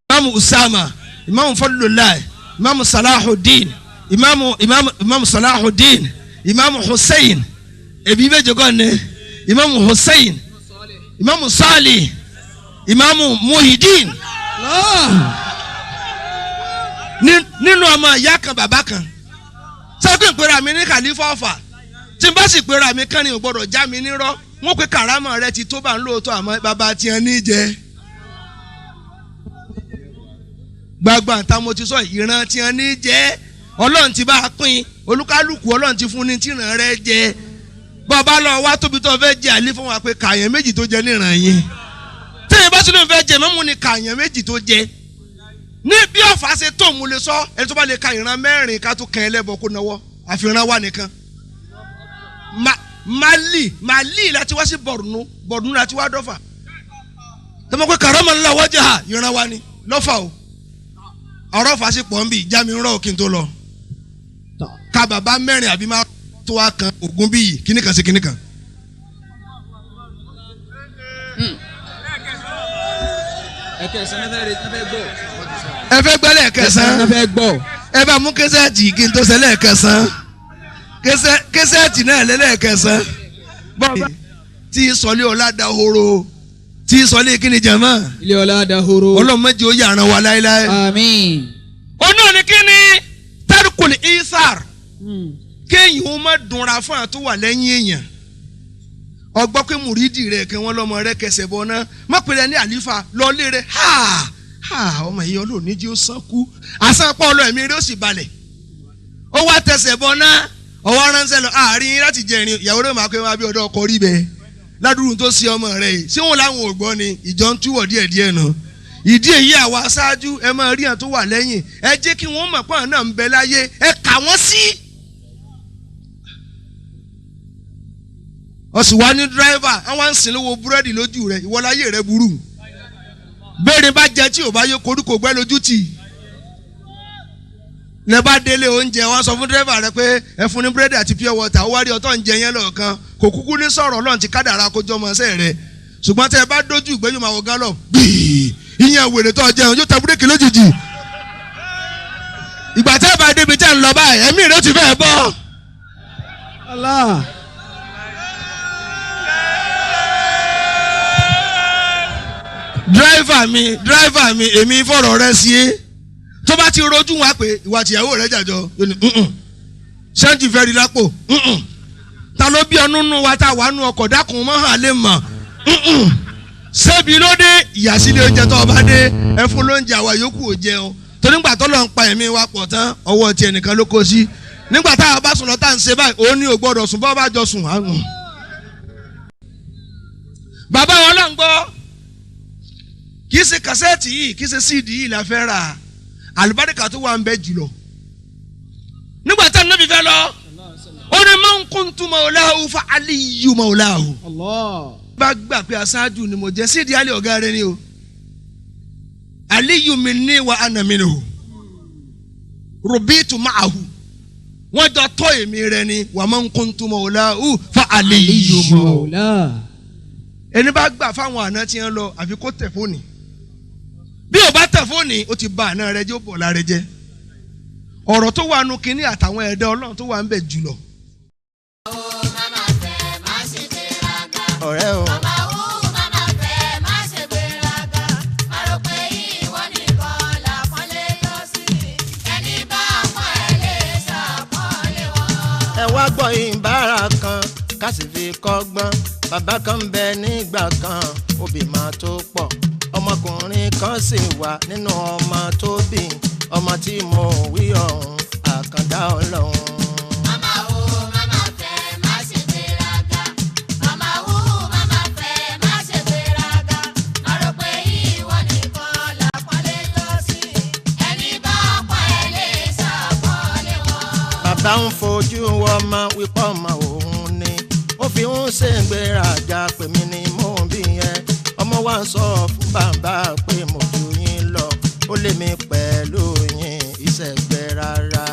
C: Imam Usama, Imam Fadlullah, Imam Salahuddin, Imam Imam Imam Salahuddin, Imam Hussein, ebi méje kọ́ ni Imam Hussein, Imam Salih, Imam Muhyiddin. Nínú ọmọ ìyá kan bàbá kan sọ́kùn ìpera mi ní Khalifa Ọ̀fà tí n bá sì pera mi kán ni ò gbọ́dọ̀ já mi nírọ́ wọ́n pe kàrámọ̀ rẹ ti tó bá ń lóòótọ́ àmọ́ bàbá tiẹ̀ ní jẹ. Gbàgbà ta mo ti sọ ìran tiẹ̀ ní jẹ Ọlọ́run ti bá a pín olúkálùkù Ọlọ́run ti fún ní tìran rẹ jẹ. Bàbá lọ wá tóbi tó fẹ́ jẹ àlè fún wa pé kàyàn méjì tó jẹ níran yín. Tẹ́yìn bá tún lè fẹ́ jẹ mọ́mú ni kàyàn méjì tó jẹ. Ní bí Ọ̀fà ṣe tó mú lè sọ ẹni tó bá lè ka ìran mẹ́rin ká tó kàn ẹlẹ́bọ kó náwó àfihàn wa nìkan. Mali láti wá sí Borno Borno láti wá dọ́fà tọmọ pé karama ńlá wájà ha ìran wa ni lọ́fà o ọ̀rọ̀ fà sí pọ̀ nbí já mi ń rọ̀ kí n tó lọ ka bàbá mẹ́rin àbí má tó wá kan ògún bí yìí kíní kan sí kíní kan. Ẹ fẹ́ gbọ́ lẹ́ẹ̀kẹsán ẹ bá mú kẹsẹ̀tì kí n tó ṣe lẹ́ẹ̀kẹsán kẹsẹ̀tì náà lẹ́lẹ́kẹsán bọ́ọ̀bá tí sọlé ọ̀la dahoro tí sọlé kíni jẹ̀mọ́
D: ilé ọlá dahoro
C: ọlọ́mọdé ó yàrá wa láéláé.
D: Àmín.
C: Ó náà ní kíni tarkul isar kéèyàn ó má dunra fún àtó wà lẹ́yìn èèyàn ọgbọ́n pé mùrídìí rẹ̀ kí wọ́n lọ́mọ rẹ̀ kẹsẹ̀ bọ́ náà má pèrè ní àlífà lọ́lé rẹ̀ ha ha ọmọ yìí ọlọ́ọ̀ni jí ó sán kú àsánpọ̀ ọlọ́ ẹ̀mí rẹ̀ ó sì balẹ̀ ó wá tẹsẹ̀ bọ́ náà ọwọ́ ránṣẹ́ lọ àárín láti jẹ ìrìn ìyàwó rẹ̀ máa pẹ́ wá bí ọ̀dọ́ ọkọ rí bẹ́ẹ̀ ládùúrú tó ṣe ọmọ rẹ̀ yìí ṣé wọn làwọn ò gbọ́ ni ìjọ ń túwọ̀ díẹ̀díẹ̀ nù ìdí èyí àwa aṣáájú ẹ máa rí àwọn tó wà lẹ́yìn ẹ jẹ́ kí wọ́n mọ̀ pọ́n náà ń bẹ láyé ẹ kà wọ́n sí. Ó sì wá ní dírẹ́fà àwọn à ń sìn lówó búrẹ́dì lójú rẹ̀ ìwọ láyé rẹ̀ burú bẹ́ẹ̀ni bá jẹ tí ò bá yẹ koríko gbẹ́ lójú tì lẹ bá délé oúnjẹ wọn sọ fún dírẹ́fà rẹ pé ẹ fún ní búrẹ́dì àti pure water ó wá rí ọtọ́ ń jẹ yẹn lọ́ọ̀kan kò kúkú ní sọ̀rọ̀ Ọlọ́run ti kádàrá kójọ́ ọmọ ṣẹ́ rẹ ṣùgbọ́n tẹ́ ẹ bá dójú ìgbẹ́jọ́ máa wọ gálọ̀ gbìí ìyẹn wèrè tó jẹun yóò tẹ búrẹ́kì lójijì ìgbà tẹ́ ẹ bá débi tẹ́ ń lọ báyìí ẹ̀mí rẹ ti fẹ́ bọ́.
D: Allah.
C: Dírẹ́fà mi èmi fọ̀rọ̀ rẹ sí é tó bá ti rojú wa pé ìwà tìyàwó rẹ jàjọ yóò ní ṣẹ́ńtì fẹ́ rí lápò ta ló bí ọnú nù wa tá a wà nù ọkọ̀ dákun mọ́ hàn lè mọ̀ ṣébi ló dé ìyàsílẹ̀ oúnjẹ tó o bá dé ẹ fún lóúnjẹ àwa yòókù ò jẹun torí nígbà tó lọ ń pa ẹ̀mí wa pọ̀ tán ọwọ́ tiẹ̀ nìkan ló kó sí nígbà tá a bá sùn lọ tá à ń ṣe báyìí òun ní ò gbọ́dọ̀ sùn bọ́ bá jọ sùn àrùn. Bàbá wọn lọ ń gbọ́ kì í ṣe kàsẹ́ẹ̀tì yìí kì í ṣe síìdì yìí la fẹ́ rà àlùbáríkà tó wà ń bẹ jùlọ. Nígbà tá Ànábì fẹ́ lọ ó ní man kuntu maulahu fa Aliyu maulahu. Bá gbà pé aṣáájú ni mo jẹ́ síìdì alẹ́ ọ̀gá rẹ ni o Aliyu minni wa ana minhu rubitu ma'ahu wọ́n jọ tọ́ èmi rẹ ni wa man kuntu maulahu fa Aliyu maulahu. Ẹni bá gbà fáwọn àna tí ń lọ àfi kó tẹ̀ fóònù bí o bá tẹ̀ fóònù o ti ba àna rẹ jẹ́ o bọ̀ la rẹ jẹ́. Ọ̀rọ̀ tó wà nù kínní àtàwọn ẹ̀dá Ọlọ́run tó wà ń bẹ̀ jùlọ.
A: Ọ̀rẹ́ o. Ẹ wá gbọ́ ìbára kan ká sì fi kọ́gbọ́n. Bàbá kan ń bẹ nígbà kan, òbí máa tó pọ̀. Ọmọkùnrin kan sì wà nínú ọmọ tó bí, ọmọ tí mo wí ọ̀hún, Àkàndá Ọlọ́run.
I: Màmá wo màmá fẹ́ má ṣe gbéraga. Màmá wo màmá fẹ́ má ṣe gbéraga. Má rò pé ìwọ nìkan làpọ́nlé tọ́ sí. Ẹni bá pọ́n ẹ lè ṣàpọ́nlé wọn.
A: Bàbá ń fojú ọmọ wípé ọmọ òun ni, ó fi ń ṣègbéraga pè mí ni mò ń bí yẹn. Ọmọ wa ń sọ fún bàbá pé mo jù yín lọ, ó lé mi pẹ̀lú yín ìṣẹ̀gbẹ́ rárá.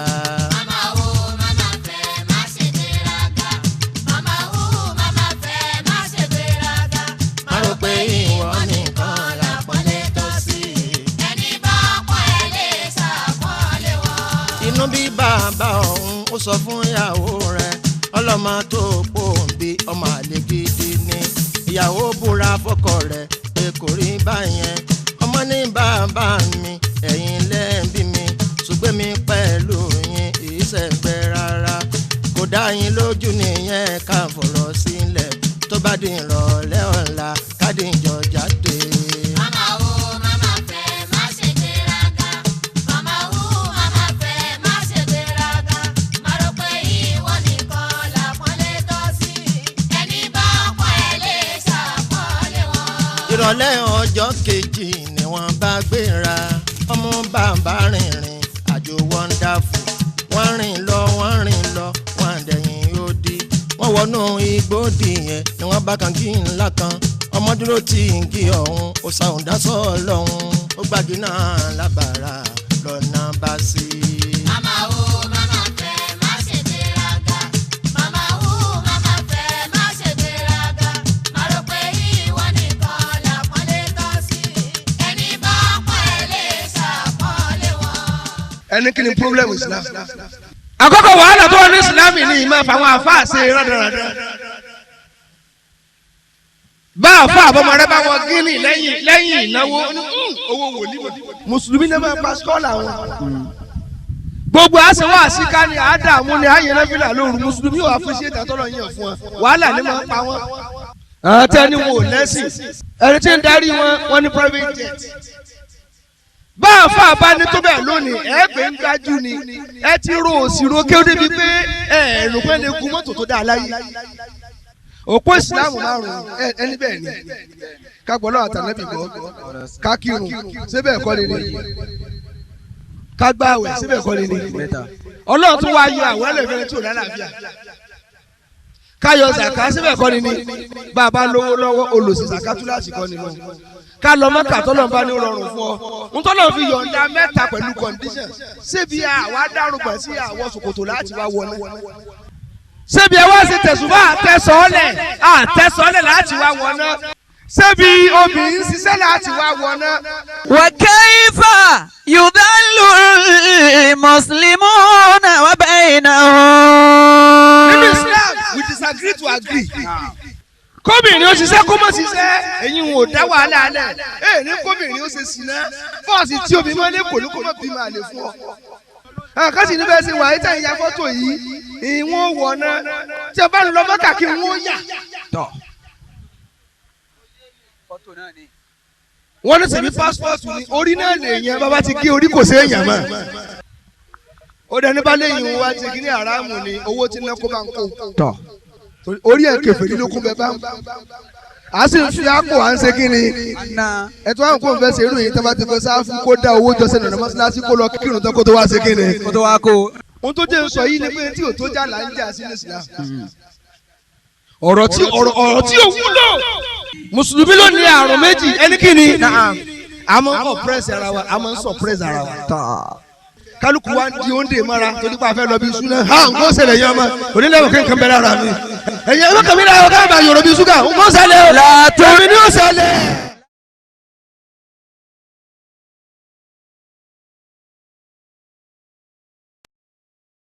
I: Màmá wo màmá fẹ́ má ṣe gbéraga. Màmá wo màmá fẹ́ má ṣe gbéraga.
A: Má rò pé ìwọ nìkan làpọ́nlé tọ́ sí.
I: Ẹni bá pọ́n ẹ lè ṣàpọ́nlé wọn.
A: Inú bí bàbá ọ̀hún, ó sọ fún ìyàwó rẹ̀, ọlọ́mọ tó pò ń bí ọmọ àlè gidi ni. Ìyàwó búra fọ́kọ rẹ̀ pé kò rí báyẹn. Ọmọ ní bàbá mi, ẹ̀yin lẹ́ẹ̀bí mi, ṣùgbọ́n mi pẹ̀lú yín ìṣẹ̀gbẹ́ rárá. Kò dá yín lójú nìyẹn, ká fọ̀rọ̀ sílẹ̀, tó bá di ìrọ̀lẹ́ ọ̀la kádìjọ jáde.
I: Màmá wo màmá fẹ́ má ṣe gbéraga. Màmá wo màmá fẹ́ má ṣe gbéraga. Má rò pé ìwọ nìkan làpọ́nlé tọ́ sí. Ẹni bá pọ́n ẹ lè ṣàpọ́nlé wọn.
A: Ìrọ̀lẹ́ ọjọ́ kejì ni wọ́n bá gbéra. Ọmọ bàbá rìnrìn àjò wọ́ndáfù. Wọ́n rìn lọ, wọ́n rìn lọ, wọ́n dẹ̀yìn odi. Wọ́n wọnú igbó dìyẹn ni wọ́n bá kan kí ńlá kan. Ọmọ dúró tí igi ọ̀hún, ó sàùn dásọ̀ lọ́hún. Ó gbàgì náà lábàrá lọ́nà bá sí.
I: Màmá wo màmá fẹ́ má ṣe gbéraga. Màmá wo màmá fẹ́ má ṣe gbéraga. Má rò pé ìwọ nìkan làpọ́nlé tọ́ sí. Ẹni bá pọ́n ẹ lè ṣàpọ́nlé wọn.
C: Ẹni kí ni problem Islam? Àkọ́kọ́ wàhálà tó wà ní Islam ni ìmọ̀ fáwọn àfáà ṣe rádaràdà. Bá àfáà àbọ̀mọ rẹ bá wọ gíní lẹ́yìn ìnáwó owó wòlíì, mùsùlùmí náà máa pa skọ́ọ̀lù àwọn. Gbogbo àṣewọ́ àṣìká ni àdààmú ni àyẹ̀lẹ́fìlà lóru, mùsùlùmí ò àfúnṣe ìtàtọ́lọ̀ yẹn fún ọ, wàhálà ni máa pa wọ́n. Àwọn tẹ́ni wọn ò lẹ́sìn, ẹni tí ń darí wọn, wọ́n ní private jet. Bá àfáà bá ní tó bẹ́ẹ̀ lónìí, ẹ pé ń gbájú ni, ẹ ti ro òsìrò kí ó débi pé ẹ rò pé lè gun mọ́tò tó dáa láyé. Òpó ìsìláàmù márùn-ún ẹni bẹ́ẹ̀ ni ká gbọ́ lọ́wọ́ àtàlẹ́bì gbọ́, ká kírun síbẹ̀ kọ́ ni ni, ká gbààwẹ̀ síbẹ̀ kọ́ ni ni. Ọlọ́run tún wá yọ àwọn ẹlẹ́fẹ̀ẹ́ tí ò lálàáfíà. Ká yọ zàká síbẹ̀ kọ́ ni ni, bàbá lówó lọ́wọ́ olùsí zàká túláàsì kọ́ ni lọ. Ká lọ Mọ́kà tọ́lọ̀ bá ní rọrùn fún ọ, ntọ́lọ̀ fi yọ̀ǹda mẹ́ta pẹ̀lú condition. Síbi àwa dárúgbà sí àwọ̀ ṣòkòtò láti wá wọlé, ṣébi ẹ wá ṣe tẹ̀sùbá àtẹ̀sọ́lẹ̀ àtẹ̀sọ́lẹ̀ láti wá wọná, ṣébi obìnrin ṣiṣẹ́ láti wá wọná.
J: وكيف يذل المسلمون وبينهم
C: Nínú Islam, we disagree to agree. Kóbìnrin ó ṣiṣẹ́ kó mọ̀ ṣiṣẹ́, ẹ̀yin ò dá wàhálà alẹ̀ ẹ̀ ní kóbìnrin ó ṣe ṣìnà fọ́ọ̀sì tí obìnrin máa ní kò ní kó mọ̀ bímọ àlè fún ọ. Àkàtì níbẹ̀ ṣe wà ayétà ìyá fọ́tò yìí, ìwọ̀n wọ̀ náà tí a bá ń lọ Mọ́kà kí wọ́n yà. Wọ́n ní sèmi pásítọ̀tù ni orí náà lè yẹn, bàbá ti gé orí kò sí èèyàn mọ́. Ó dẹni bá léyìn wá ti kí ní àràmù ni owó tí ná kó bá ń kó. Orí ẹ̀ kẹfẹ́ ló kún bẹ́ẹ̀ bá ń. À sì ń fi àpò à ń ṣe kí ni. Ẹ̀tọ́ àwọn kò ń fẹ́ ṣe irú yìí tí wọ́n bá ti fẹ́ sáfù kó dá owó jọ sẹ́nu ọ̀nà mọ́ṣáláṣí kó lọ kírun tán kó tó wá ṣe kí ni.
J: Kó tó wá kó.
C: Ohun tó jẹ́ ń sọ yìí ni pé tí ò tó jà là ń jà sí ní Islam. Ọ̀rọ̀ tí ọ̀rọ̀ tí ò wúlò. Mùsùlùmí ló ní àrùn méjì, ẹni kí ni? A máa ń oppress ara wa, a máa ń suppress ara wa. Kálukú wa di oúnjẹ mọ́ra torí pé a fẹ́ lọ bí iṣu náà. Ha, nǹkan ṣẹlẹ̀ yẹn ọmọ onílẹ̀ òkè nǹkan bẹ̀rẹ̀ ara mi. Ẹ̀yin ẹ̀rọ kàmí náà ọ̀gá àgbà yòrò bí ṣúgà, nǹkan ṣẹlẹ̀ o. Làtọ́ mi ni ó ṣẹlẹ̀.